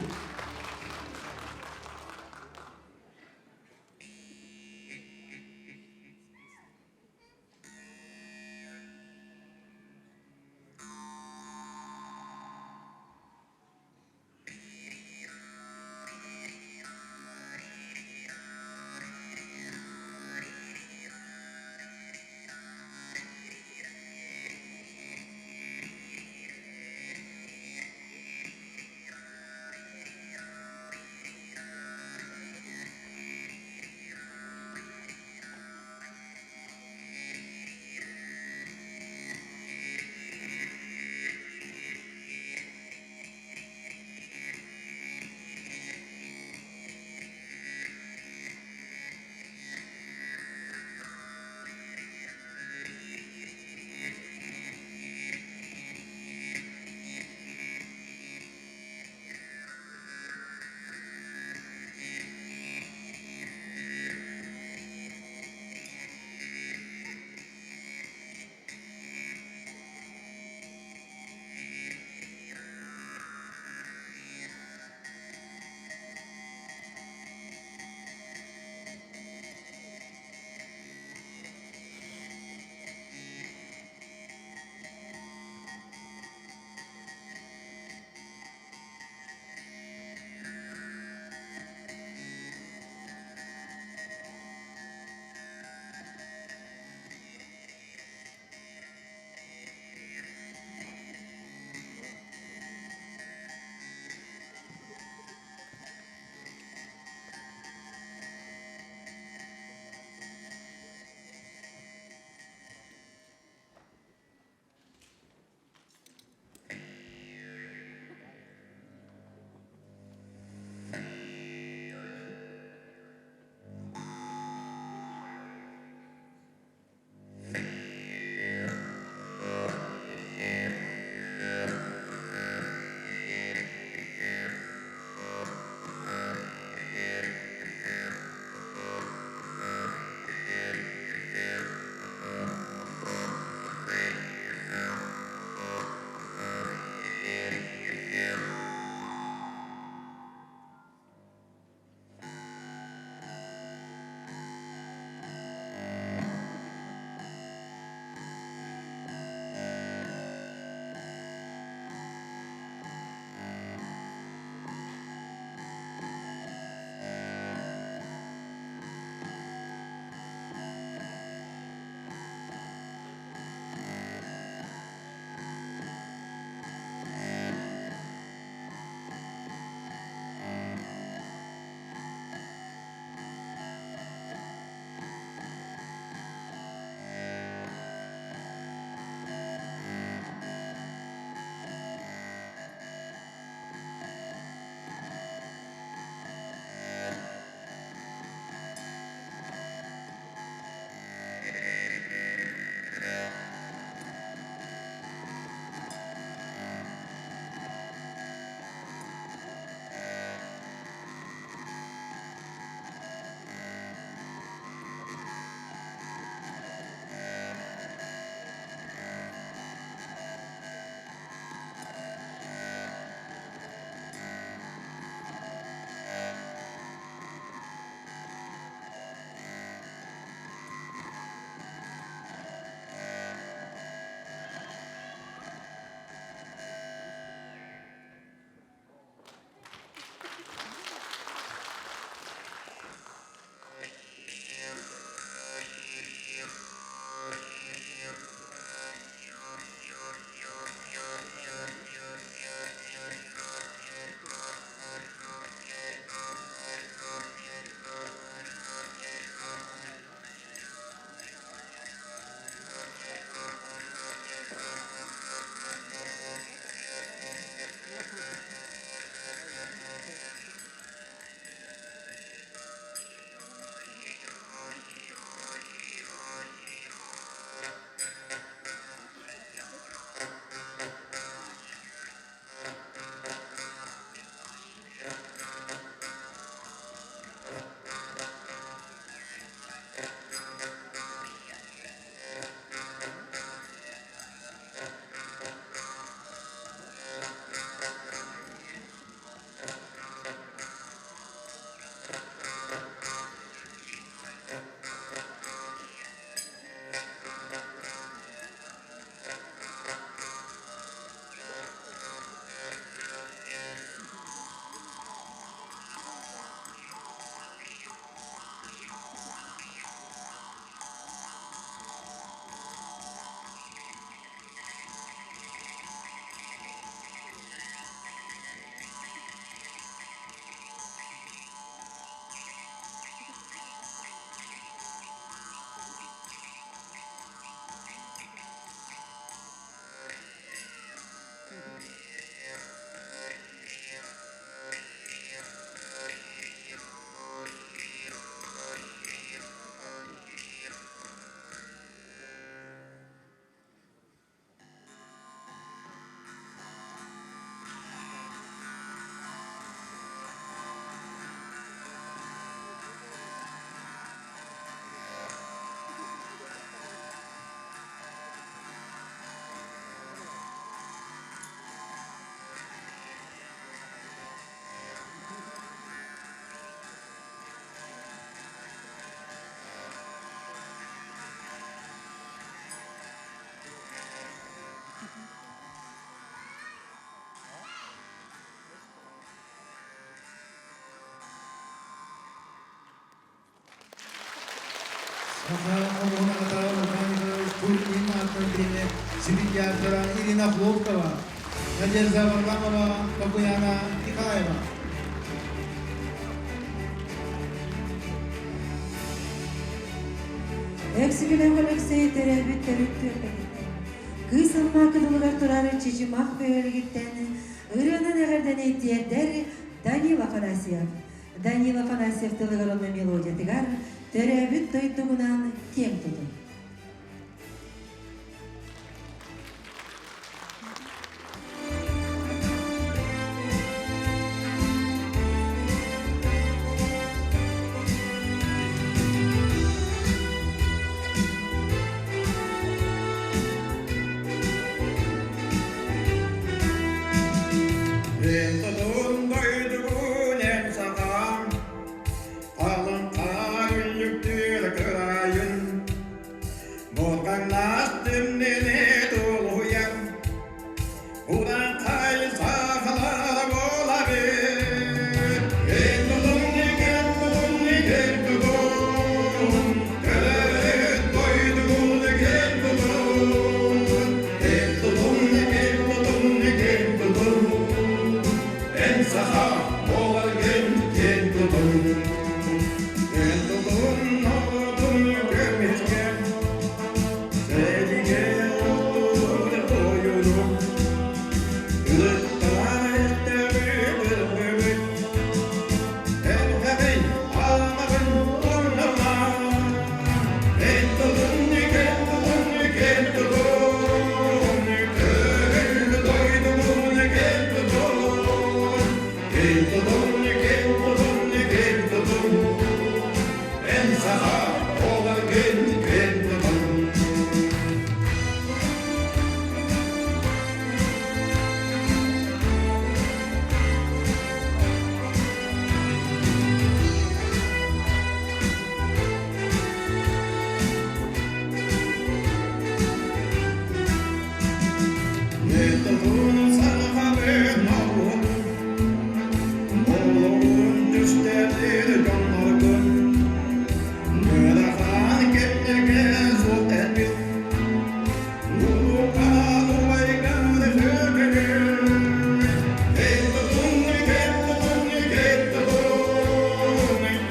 S2: Саха хомуһун аҕата Иван Николаевич Турнин аатынан бириэмэ стипендиаттара Ирина Хлопкова, Надежда Варламова, Бакуяна Николаева.
S1: Өксүкүлээх Өлөксөй төрөөбүт төрүт түөлбэтиттэн, Кыыс Амма кытылыгар турар Чычымах бөһүөлэгиттэн ырыанан эҕэрдэни тиэрдэр Данил Афанасьев. Данил Афанасьев тылыгар уонна мелодиятыгар төрөөбүт дойдугунан киэҥ тутун.
S21: Тутун дойдугун эн саҕаан, Халыҥ хаар үллүктүүр кырайын, Бурҕаҥнас тымныыны тулуйан, Урааҥхай сахалар буолабыт. Эн тутун, эн тутун, эн тутун, Төрөөбүт дойдугун эн тутун, Эн тутун, эн тутун, эн тутун, Эн саха буоларгын киэн тутун. Эн тутун норуотун көмүскэ, Сэриигэ оттуур тойону, Ылыттаан өстөөбүт өлбүт, Элбэҕин аамаҕын умнума. Эн тутун, эн тутун, эн тутун, Көҥүл дойдубун кэн тутун, Кэн тутун, кэн тутун, кэн тутун, Эн саха буоларгын кэн тутун. Эн сахабын норуотун, Олоҕун түстэбит дьонноргун, Ыарахан кэмнэргэ суох элбит, Улуукаан убайгар сүтүгүн. Эн тутун, эн тутун, эн тутун,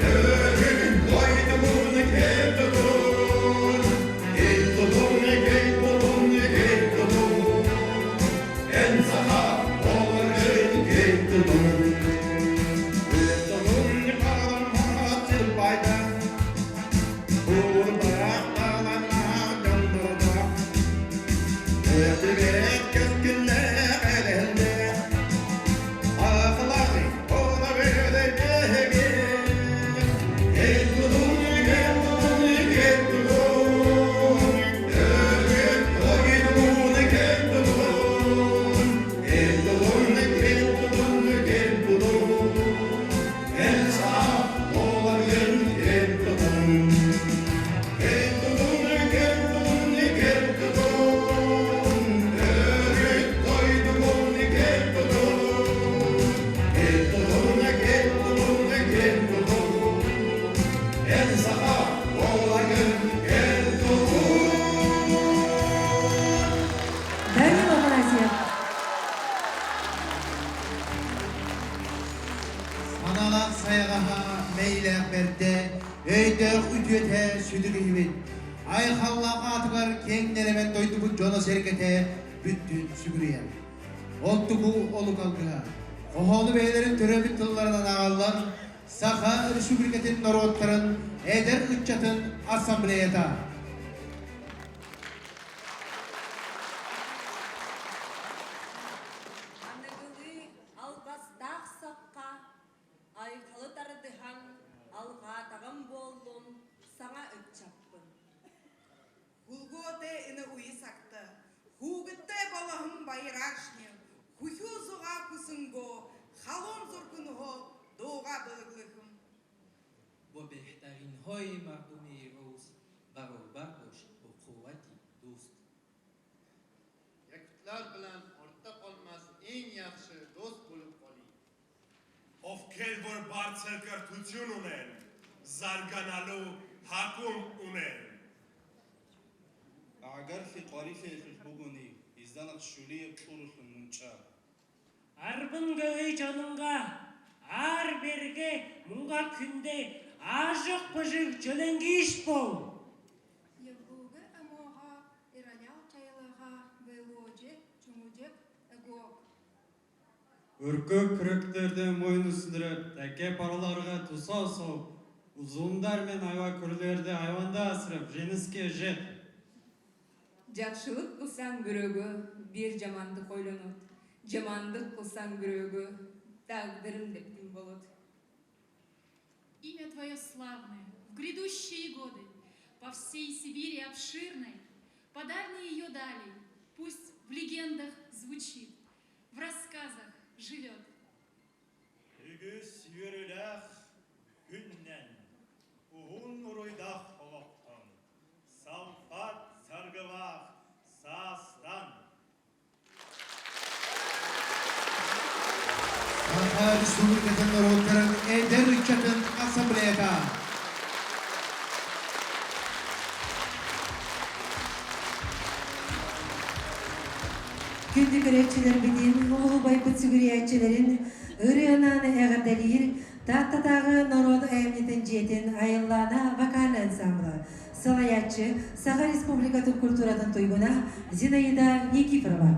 S21: Өрүт дойдубун эн тутун, Эн тутун, эн тутун, эн тутун, Эн саха буоларгын кэн тутун. Эн тутун хараммат сир Уурдаах таланнаах дьоннордоох, Эрдибэт кэскиллээх эрэллээх, Аахылаҕый оҕо биһиги. Эн тутун, эн тутун, эн тутун, Өрүт ойдугун эн тутун, Эн тутун, эн тутун, эн тутун, Эн саа буоларгын эн тутун. Эн тутун, эн тутун, эн тутун, Өрүт дойдугун эн тутун, Эн тутун, эн тутун, эн тутун, Эн саха буоларгын эн тутун.
S1: Данил Афанасьев.
S2: Санаалаах сайаҕаһа, мэйилээх бэрдэ, өйдөөх үтүөтэ сүдү киһибит. Айхаллаах аатыгар киэҥ нэлэмэн дойдубут дьоно-сэргэтэ бүттүүн сүгүрүйэр. Оттуку олук алгыһа. Хоһоону бэйэлэрин төрөөбүт тылларынан ааҕаллар Саха Республикатын норуоттарын эдэр ыччатын ассамблеята.
S22: Аныгылыы албастаах сахха айхалы тардыһан алҕаатаҕым буоллун саҥа ыччаппын.
S9: Хулгуоте ины уйсакты, хугытте балахым байрашни, хухюзуға кусунго, халон зуркунго, дога былыглыхым.
S23: Бо беҳтаринҳои мардуми рус баробар бош бо қуввати дӯст.
S24: Yakutlar bilan ortda qolmas eng yaxshi do'st bo'lib qoling.
S25: Ովքեր որ բարձր կրթություն ունեն, զարգանալու հակում ունեն։
S6: Агарли къарилъелъул бугони, илдала шулиеб шурулъун мунча.
S7: Арбынгы жонунга ар берге мунга күнде ажык-быжык жөлөнгүш бол.
S8: Евлугы ымоға, Иранял чайлыға, Белуожек, Чуңужек, Эгуок.
S11: Үркөк күректерди мойын өсүндүрүп, тәке параларга тусау соғып, узундар мен айва-күрлерди айванда асырып, жеңиске жет.
S13: Жакшылык кылсаң бирөөгө, бир жамандык ойлонот. Жамандык кылсаң бирөөгө, тагдырым деп күн болот.
S26: Имя твое славное в грядущие годы по всей Сибири обширной, по дальней ее дали, пусть в легендах звучит, в рассказах живет.
S25: Үгүс үөрүүлээх күннэн, уһун уруйдаах олохтон, салпат саргылаах саастан.
S2: Саха Республикатын норуоттарын эдэр ыччатын ассамблеята.
S1: Күндү көрөөччүлэрбитин, улуу сүгүрүйээччилэрин ырыанан эҕэрдэлиир Тааттатааҕы норуот айымньытын дьиэтин Айыллаана вокальнай ансамбла, салайааччы Саха Республикатын культуратын туйгуна Зинаида Никифорова.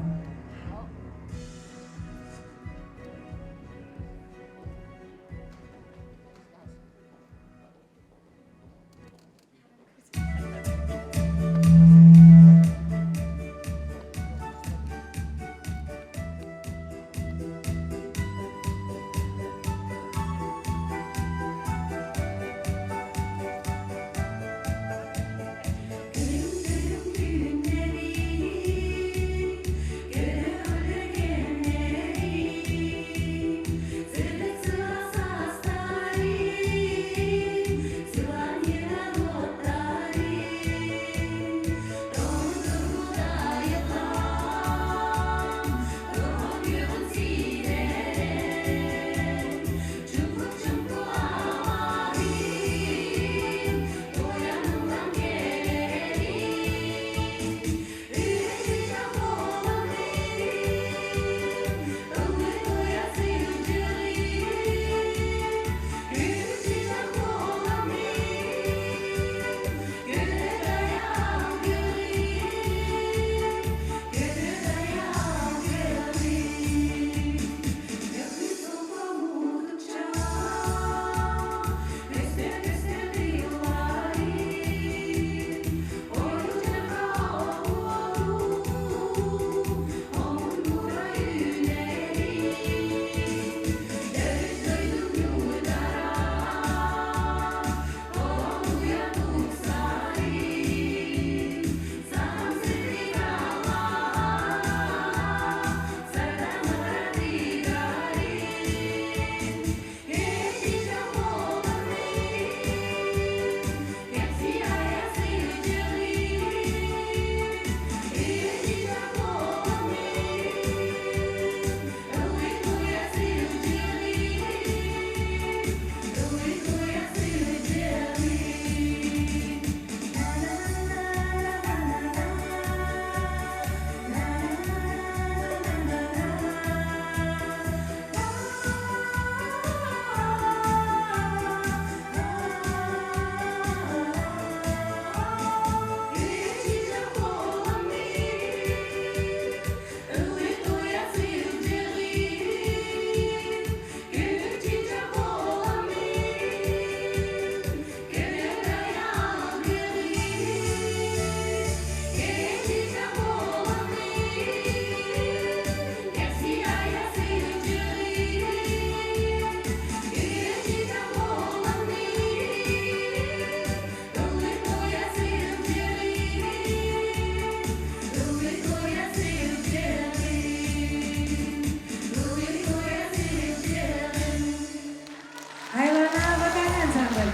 S1: Айлана вокальный ансамбль.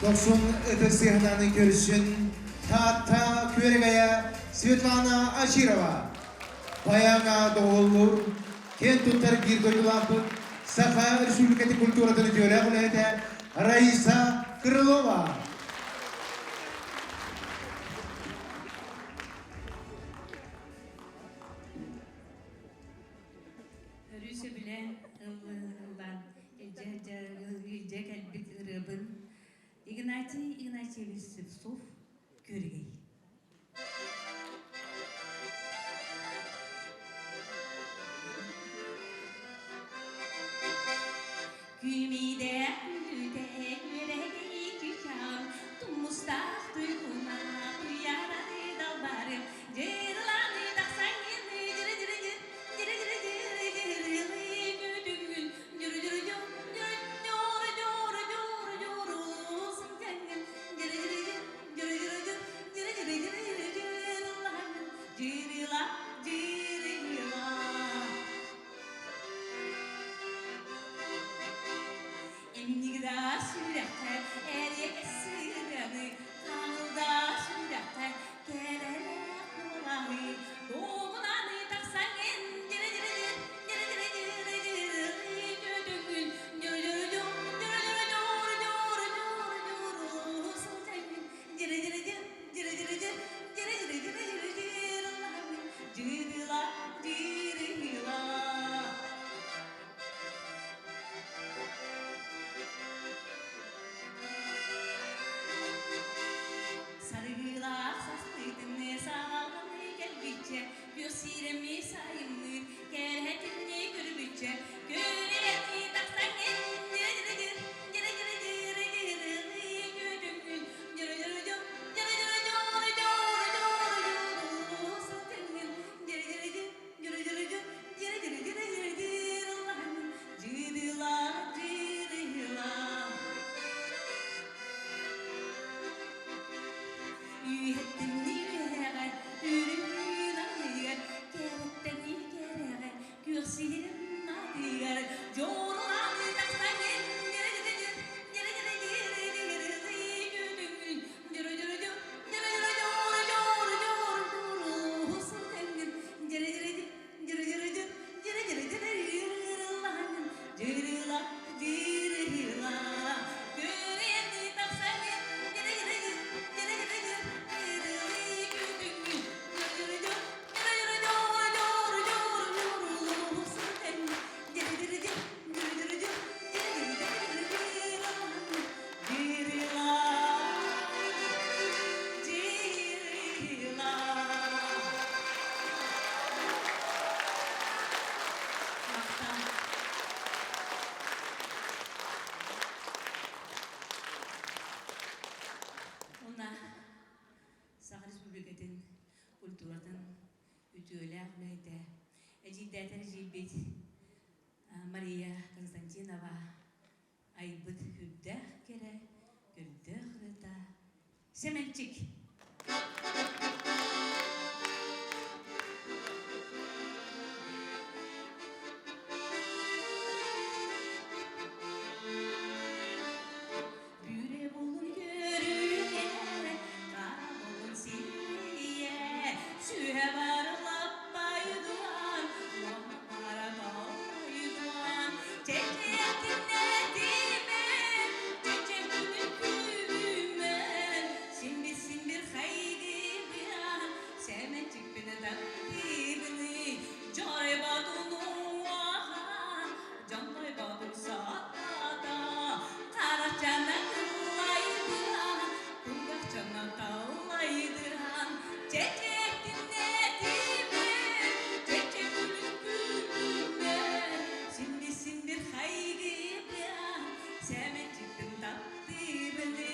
S2: Дохсун ытык сыһынаны көрсүн Таатта Күөрэгайа Светлана Аширова. Баяҥа доҕоллуур, киэн туттар биир дойдулаахпыт. Саха Республикатын культуратын үтүөлээх үлэһитэ Раиса Крылова.
S4: Өрүү сөбүлээн ыллаан илдьэ кэлбит ырыабын Игнатий Игнатьевич Слепцов Күөрэгэй.
S5: Күмидэ күлүтэ күөрэгэй чычаҕым, тумустаах туйгуна туйаараны далбарым, дьырыланы тахсаҥҥын дьыры-дьыры-дьыр, дьыры-дьыры-дьыры-дьырылыы күтүҥҥүн, дьуру-дьуру-дьур, дьуру-дьуру-дьуру-дьуру сылдьаҥҥын, дьыры-дьыры-дьыр, дьыры-дьыры-дьыр, дьыры-дьыры-дьыры-дьырылаһаҥҥын, дьырыла, дьырыла. Эмнигда сүрэххэ эриэкэ сыыраны, хаҥылда сүрэххэ кэрэлээх куолаһы, тугунаны тахсаҥын дьыры-дьыры-дьыр, дьыры-дьыры-дьыры-дьыры күтүҥҥүн, дьуру-дьуру-дьур, дьуру-дьуру-дьуру-дьуру-дьуру сылдьаҥҥын, дьыры-дьыры-дьыр, дьыры-дьыры-дьыр, дьыры-дьыры-дьыры-дьырылаһаҥҥын, дьырыла, дьырыла. Сарыылаах састыытыныы саҕаланыы кэлбиччэ, күөх сиирэми сайымныыр, кэрэһэтиннии көрбүччэ, күрүрэни тахсаҥҥын дьыры-дьыр, дьыры-дьыры-дьыры-дьырылыы күтүҥҥүн, дьыры-дьыры-дьур, дьыры-дьыры-дьуру-дьуру-дьуру сылдьаҥҥын, дьыры-дьыры-дьыр, дьыры-дьыры-дьур, дьыры-дьыры-дьыры-дьыры-дьырылаһаҥҥын, дьырыла, дьырыла. Үйэттэн үөһэҕэ, үрүҥ аныгар, кэрэттэн кэрэҕэ, күөх сирим атыгар, дьоруолааны тахсаҥын, дьыры-дьыры-дьыр, дьыры-дьыры-дьыры-дьырылыы күтүҥҥүн, дьыры-дьыры-дьур, дьыры-дьыры-дьуру-дьуру-дьуру сылдьаҥҥын, дьыры-дьыры-дьыр, дьыры-дьыры-дьыр, дьыры-дьыры-дьыры-дьырылаһаҥҥын, дьырыла, дьырыла. Күрэни тахсаҥҥын, дьыры-дьыры-дьыр, дьыры-дьыры-дьыр, дьырылыы күтүҥҥүн, дьыры-дьыры-дьур, дьыры-дьыры-дьуру-дьуру-дьуру-дьуру сылдьаҥҥын, дьыры-дьыры-дьыр, дьыры-дьыры-дьур, дьыры-дьыры-дьыры-дьырылаһаҥҥын, дьырыла, дьырыла. Махтал.
S4: Уонна Саха Республикатын культуратын үтүөлээх үлэһитэ, эдьиийдээтэр эдьиийбит Мария Константинова айбыт үрдээх кэрэ, көрдөөх ырыата Сэмэнчик.
S5: Бүрэ болун көрүгэ, қара болун сирие, сүһэ барылаппайдуан, уонна бара талайдуан, чечетиннетимен, чечетинин күбүмен, симбир-симбир хайгыбыан, сэмэнчикпин таптыыбыны, жорой батунуаха, жонтой батун саата, қарачана кыллайдыан, кулгахчана таллайдыан, чечетиннетимен, чечетинин күбүмен, симбир-симбир хайгыбыан, сэмэнчикпин таптыыбыны.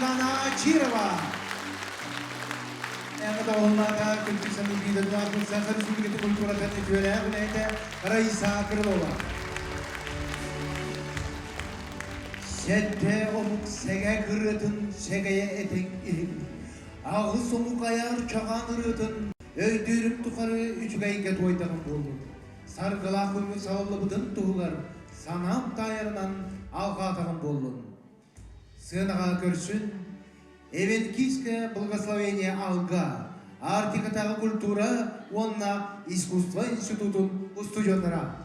S2: Светлана Очирова. Эҕэрдэ күндү биир Саха Республикатын культуратын үтүөлээх үлэһитэ Раиса Крылова. Сэттэ омук сэгэ кырыатын сэгэйэ этиҥ иһин. Аҕыс омук айар чаҕаан ырыатын өйдүүрүм тухары үчүгэйгэ туойдаҕым буоллун. Саргылаах күҥҥүт салаллыбытын туһугар санаам таайарынан алҕаатаҕым буоллун. Сыанаҕа көрсүн Эвенкийское благословение Алга, Арктикатааҕы культура уонна искусство институтун устудьуоннара.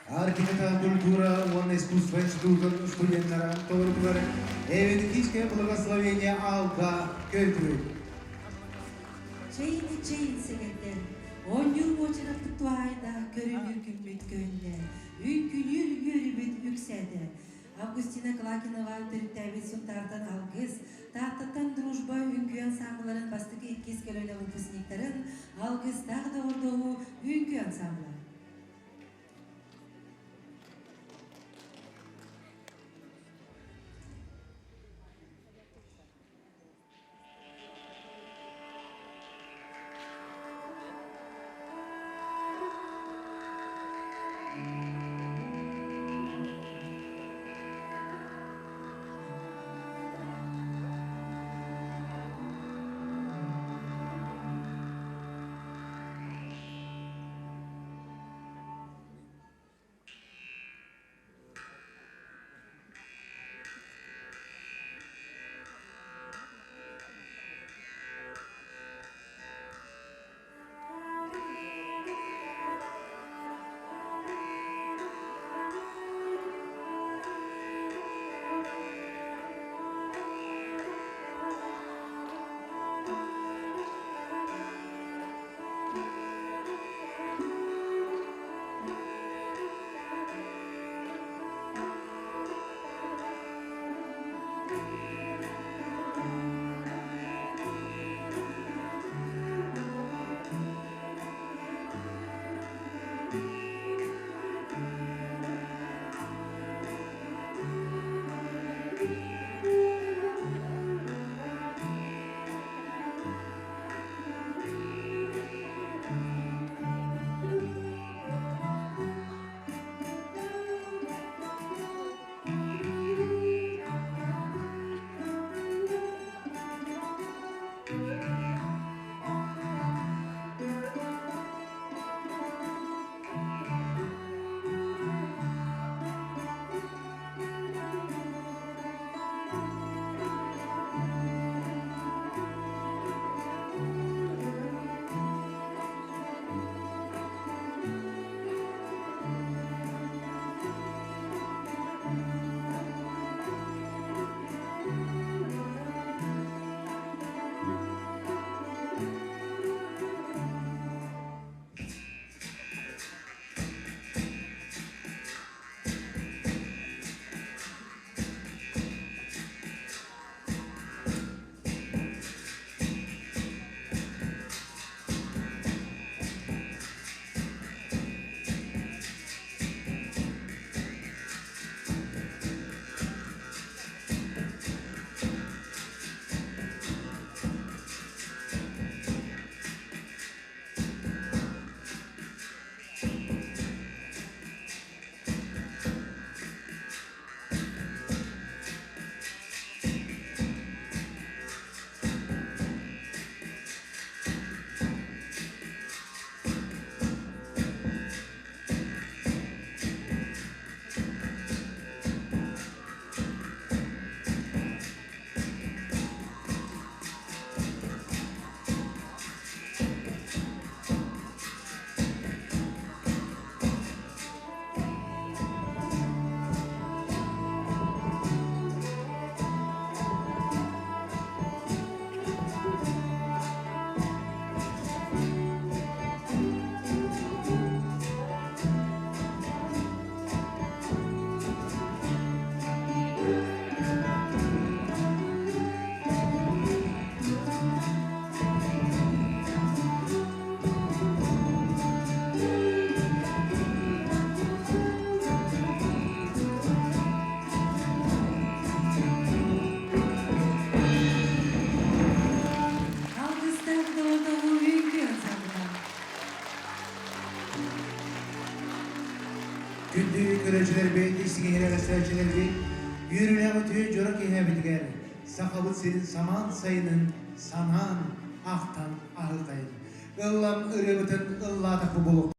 S2: Арктикатааҕы культура уонна искусство институтун студеннара толорутугар Эвенкийское благословение Алга көтүрү.
S1: Чэйини чэйин сэгэрдэр, оонньуур муочараттык туһаайда көрүлүүр күммүт көһүннэ, үҥкүлүүр үөрүүбүт үксээтэ. Августина Клакинова төрүттээбит Сунтаартан Алгыс, Тааттаттан Дружба үҥкүү ансаамбыларын бастакы иккис көлүөнэ выпускниктарын Алгыстаах доҕордоһуу үҥкүү ансаамбыла.
S2: Күндү көрөөччүлэрбит, истиҥ-иһирэҕэстээччилэрбит, үөрүүлээх үтүө дьоро киэһэбитигэр Сахабыт сирин самаан сайынын санаан, ахтан аһыаххайын. Ыллам ырыабытын ыллаатахпы буолуохтун.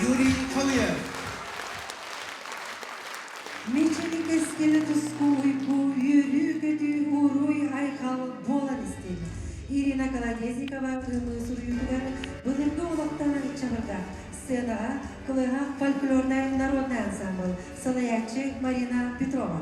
S2: Юрий Халыев.
S1: Мичили кэскили туску уйгу үөрүү-көтүү уруй айхал буолан истин. Ирина Колодезникова кыымы суруйуутугар былыргы олохтон чабырдах сценаҕа Кылыһах фольклорнай народный ансамбль салайааччы Марина Петрова.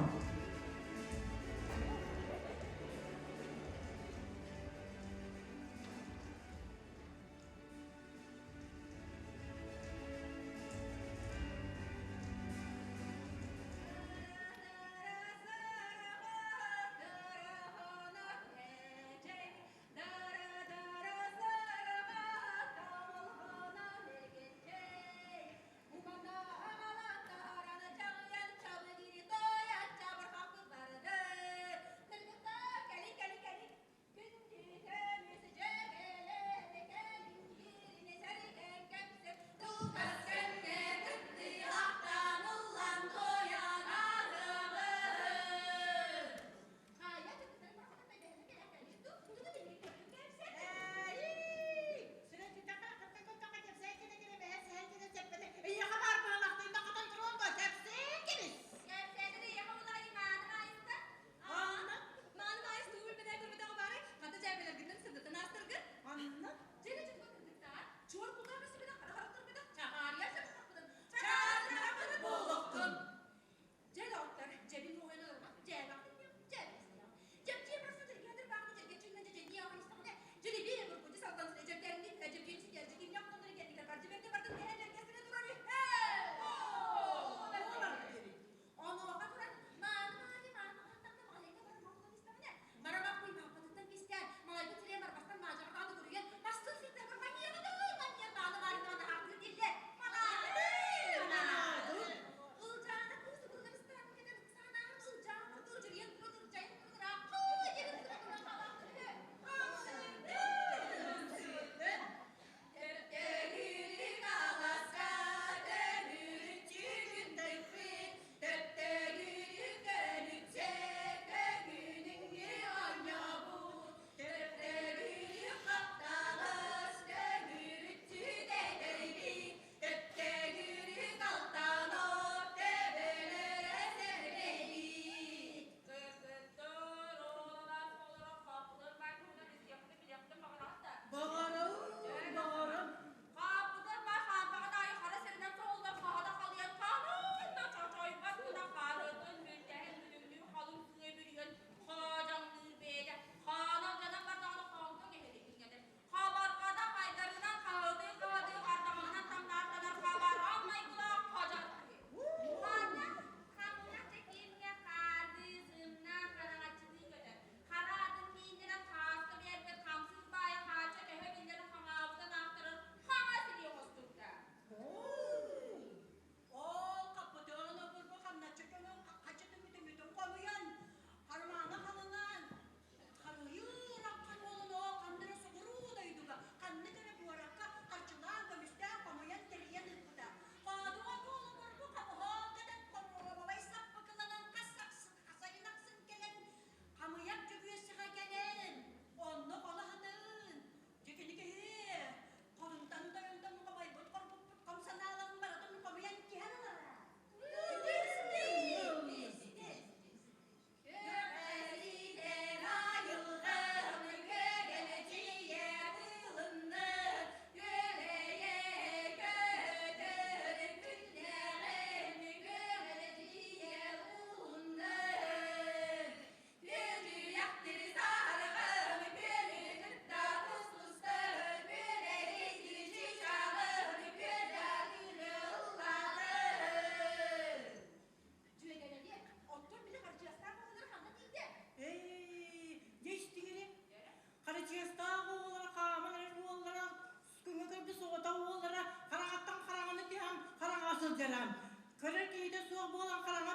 S9: сылдьара. Көрөр киһитэ суох буолан хараҥа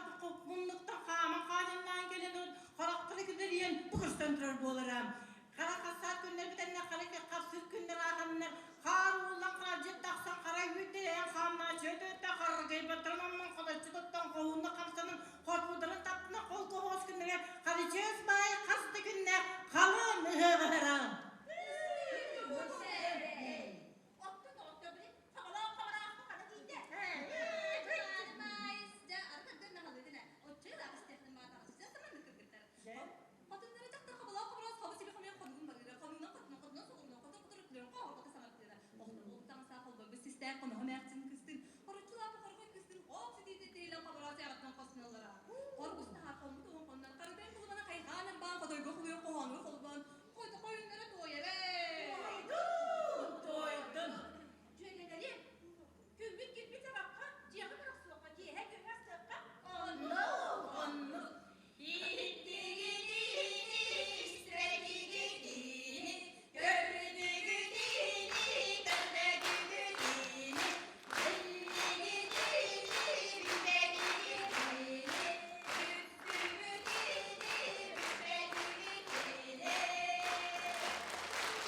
S9: муннуктан хааман хаадьаннаан кэлэн харахтара күдэрийэн бу көстөн турар буолара. Хара хасаат күннэр бүтэннэр, хара хапсыыр күннэр ааһаннар, хаар ууллан хаалдьыт тахсан хара үүттэрээн хаамнаа чөтөттө харгайбаттарын оннун холоччу туттан хоһуунна хамсанан хотуударын таптына хол коһоос күннэрэ харычыас баай хас да күннэ халын ыһыаҕыһара.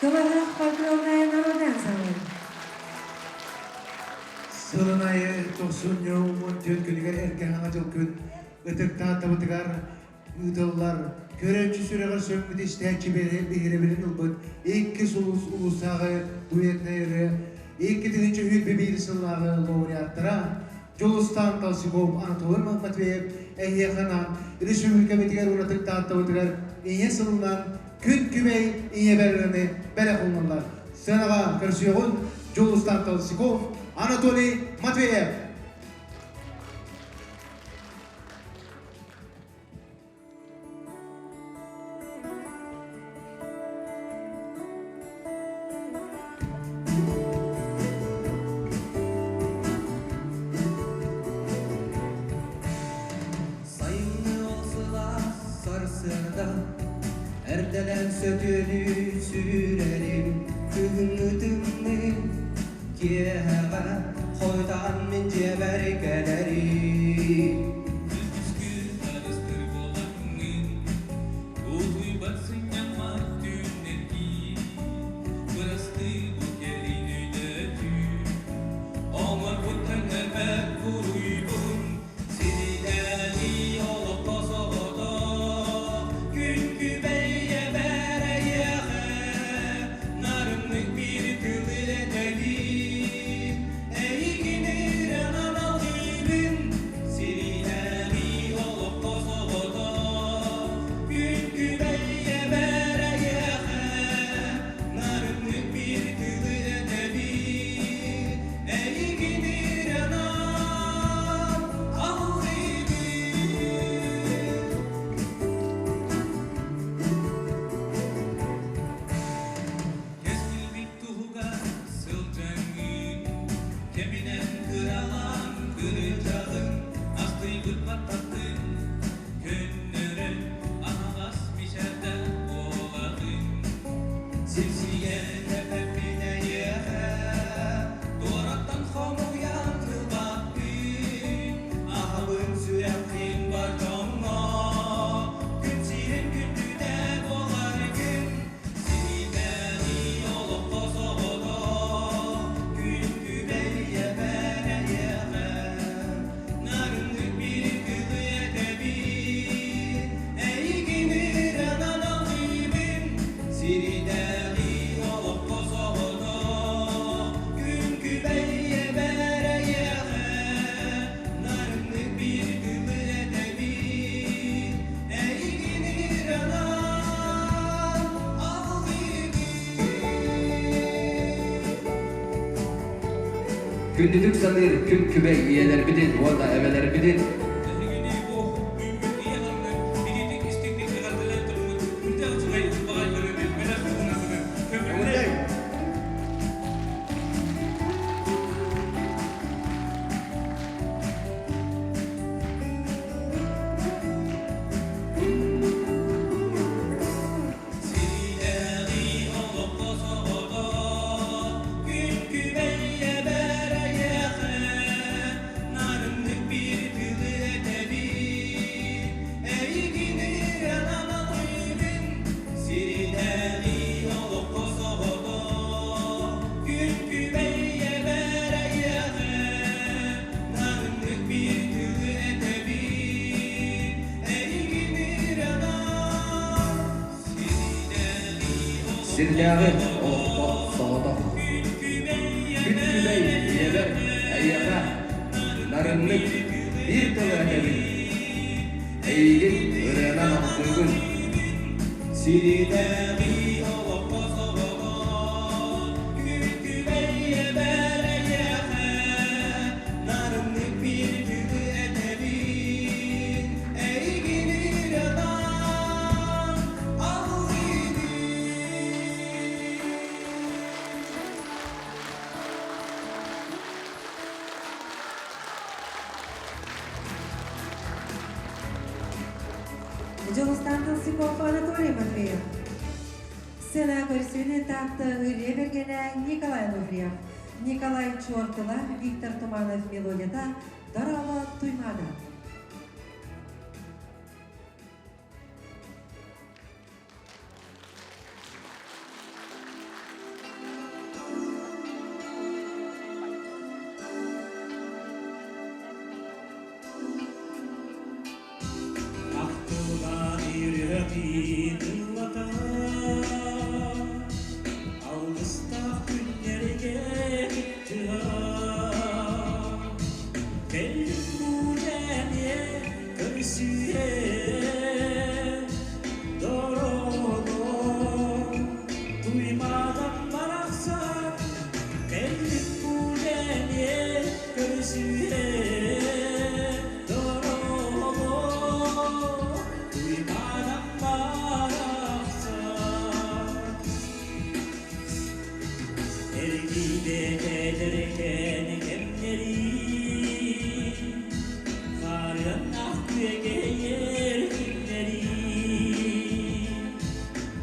S1: Кылаһах фольклорная народный ансамбль.
S2: Сылын айы 94 күнүгэр эргэ хаҥа дьыл күн ытыктаатабытыгар ыытыллар көрөөччү сүрэҕэр сөппүт истээччи биһирэбилин ылбыт икки сулус улуустааҕы дуэтнай ырыа 2021 сыллааҕы лауреаттара Дьулустаан Толсиков, Анатолий Матвеев эһиэхэ республикабытыгар уонна ытыктааттабытыгар ийэ сылынан күн күбэй ийэ бэрырыны бэлэх ууннулар. Сценаҕа көрсүөҕүн Дьулустаан Толсиков, Анатолий Матвеев.
S23: Сайыҥҥы ол сылаас сарсыарда Эрдэлээн сөтүөлүү сүүрэрим Күһүҥҥү тымныы киэһэҕэ Хойутаан мин дьиэбэр кэлэрим.
S3: Утуйбат сынньаммат түүннэргии, Бырастыы бу кэлин өйдөтүү. Оҥорбут төннөрбөт буруйбун, Сирдээҕи олоххо соҕотох, Күн күбэй эбэр эйиэхэ, Нарыннык биир тылы этэбин, Эйигин ырыанан алгыыбын, Сирдээҕи олоххо соҕотох, Күн күбэй эбэр эйиэхэ, Нарыннык биир тылы этэбин, Эйигин ырыанан алгыыбын. Кэскилбит туһугар сылдьаҥҥын, Кэминэн кыралаан кырдьаҕын, Астыйбыт баттаххын көннөрөн, Аһаҕас мичээрдээх буолаҕын. Сипсийэн эппэппин эйиэхэ, Туораттан хомуйан ылбаппын, Аһабын сүрэххин бар дьоҥҥо, Күн сирин күндүтэ буоларгын. Сирдээҕи олоххо соҕотох, Күн күбэй эбэр эйиэхэ, Нарыннык биир тылы этэбин, Эйигин ырыанан алгыыбын. Сирдээҕи олоххо соҕотох, Күн күбэй эбэр эйиэхэ, Нарыннык биир тылы этэбин, Эйигин ырыанан алгыыбын.
S14: Күндүтүк саныыр күн күбэй ийэлэрбитин уонна эбэлэрбитин
S3: Эһигини бу үүммүт ийэ сылынан итиитик истиҥник эҕэрдэлээн туруммут үрдээх үчүгэй ылбаҕай ырыаны бэлэх уунабытын көҥүллээн. Сирдээҕи олоххо соҕотох, Күн күбэй эбэр эйиэхэ,
S14: Сирдээҕи олоххо соҕотох. Күн күбэй ийэбэр эйиэхэ нарыннык биир тылы этэбин. Эйигин ырыанан ахтыыбын.
S23: Сиринээҕи олоххо соҕотох Күн күбэй ийэбэр эйиэхэ нарыннык биир тылы этэбин. Эйигин ырыанан алгыыбын.
S1: Дьулустаан Толсиков, Анатолий Матвеев. Сцена көрсүүнү Таатта ырыа бэргэнэ Николай Ануфриев. Николай Чуортыла, Виктор Туманов мелодията Дорообо Туймаада.
S23: Ахтылҕан үрэҕин ыллата, Алгыстаах күннэргэ кыттыһа. Кэллим бу эмиэ көрсүһэ, Дорообо, Туймаадам барахсан. Кэллим бу эмиэ көрсүһэ, Дорообо, Туймаадам барахсан. Эргийбэт эдэркээн кэмнэри, Хаарыаннаах күөгэйэр күннэри,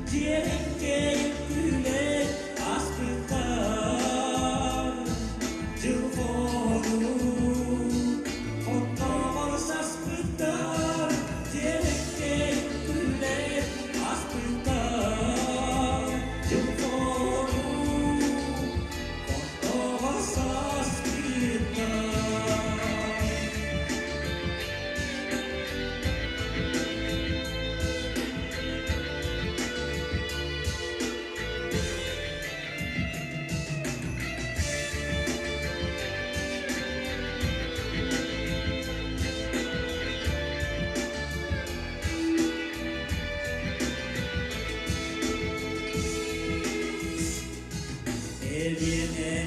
S23: Дьиэрэҥкэйэн күлэн ааспыттар, Дьыл хонуу оннооҕор саспыттар, Дьиэрэҥкэйэн күлэн ааспыттар, Дьыл хонуу оннооҕор саспыттар.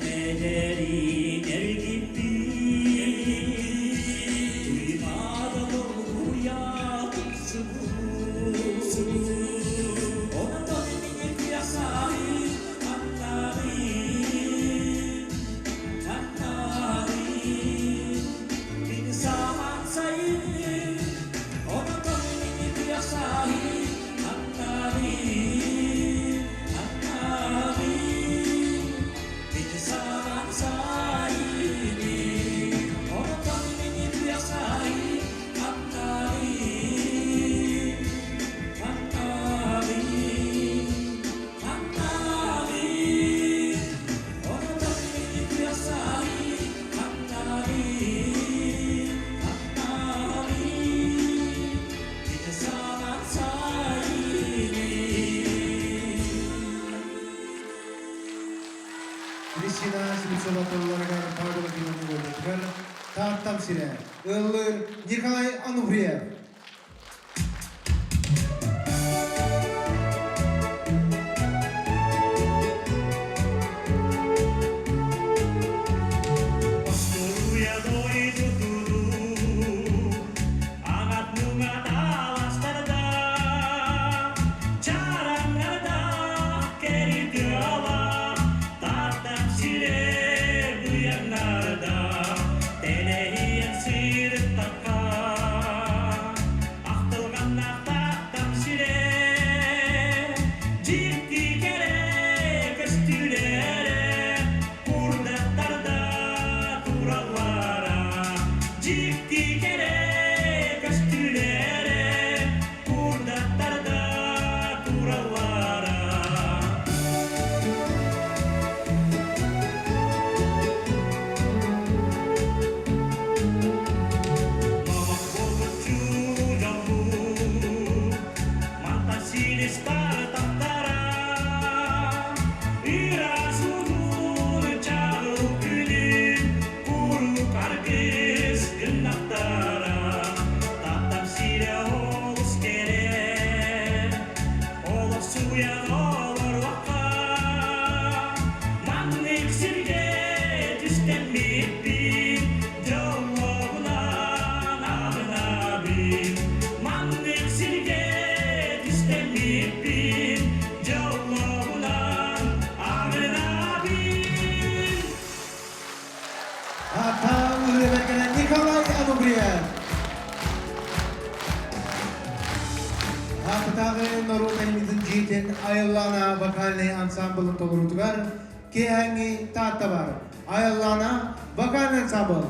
S23: Элиэнэлэрин эргиппит, Туймаада долгуйа тупсубут. Онтон мин куйахсаһын ханнаҕын, ханнаҕын, мин саман сайын. Онтон мин куйахсаһын ханнаҕын, ханнаҕын, мин саман сайыны. Онтон мин куйахсаһын ханнаҕын, ханнаҕын, ханнаҕын. Онтон мин куйахсаһын ханнаҕын, ханнаҕын, мин саман сайыны.
S2: Кристина Слепцова тылларыгар, Павел Акимов мелодиятыгар Тааттам сирэ. Ыллыыр Николай Ануфриев.
S23: Остуруйа дойду туруу, Аҥат муҥат аластарда, Чараҥнарда кэритыала, Тартам сире быйаҥнарда, Тэлэһийэн сырыттахха, Ахтылҕаннаах Тааттам сирэ, Дьикти кэрэ көстүүлэрэ, Курдаттарда тураллара, Дьикти кэрэ көстүүлэрэ, Курдаттарда тураллара. Номох буолбут дьолбут, Мантан силис тартахтара. Дуоһуйан олоруохха. Маннык сиргэ түстэммиппин, дьоллоҕунан аҕынабын. Маннык сиргэ түстэммиппин, дьоллоҕунан аҕынабын.
S2: Ата Үлэбэргэнэ Николай Анубриев. Аататааҕы норуот айымньытын дьиэтин Айыллаана вокальнай ансамблын толоруутугар киэһээҥҥи Таатта бар. Айыллаана вокальный ансамбл.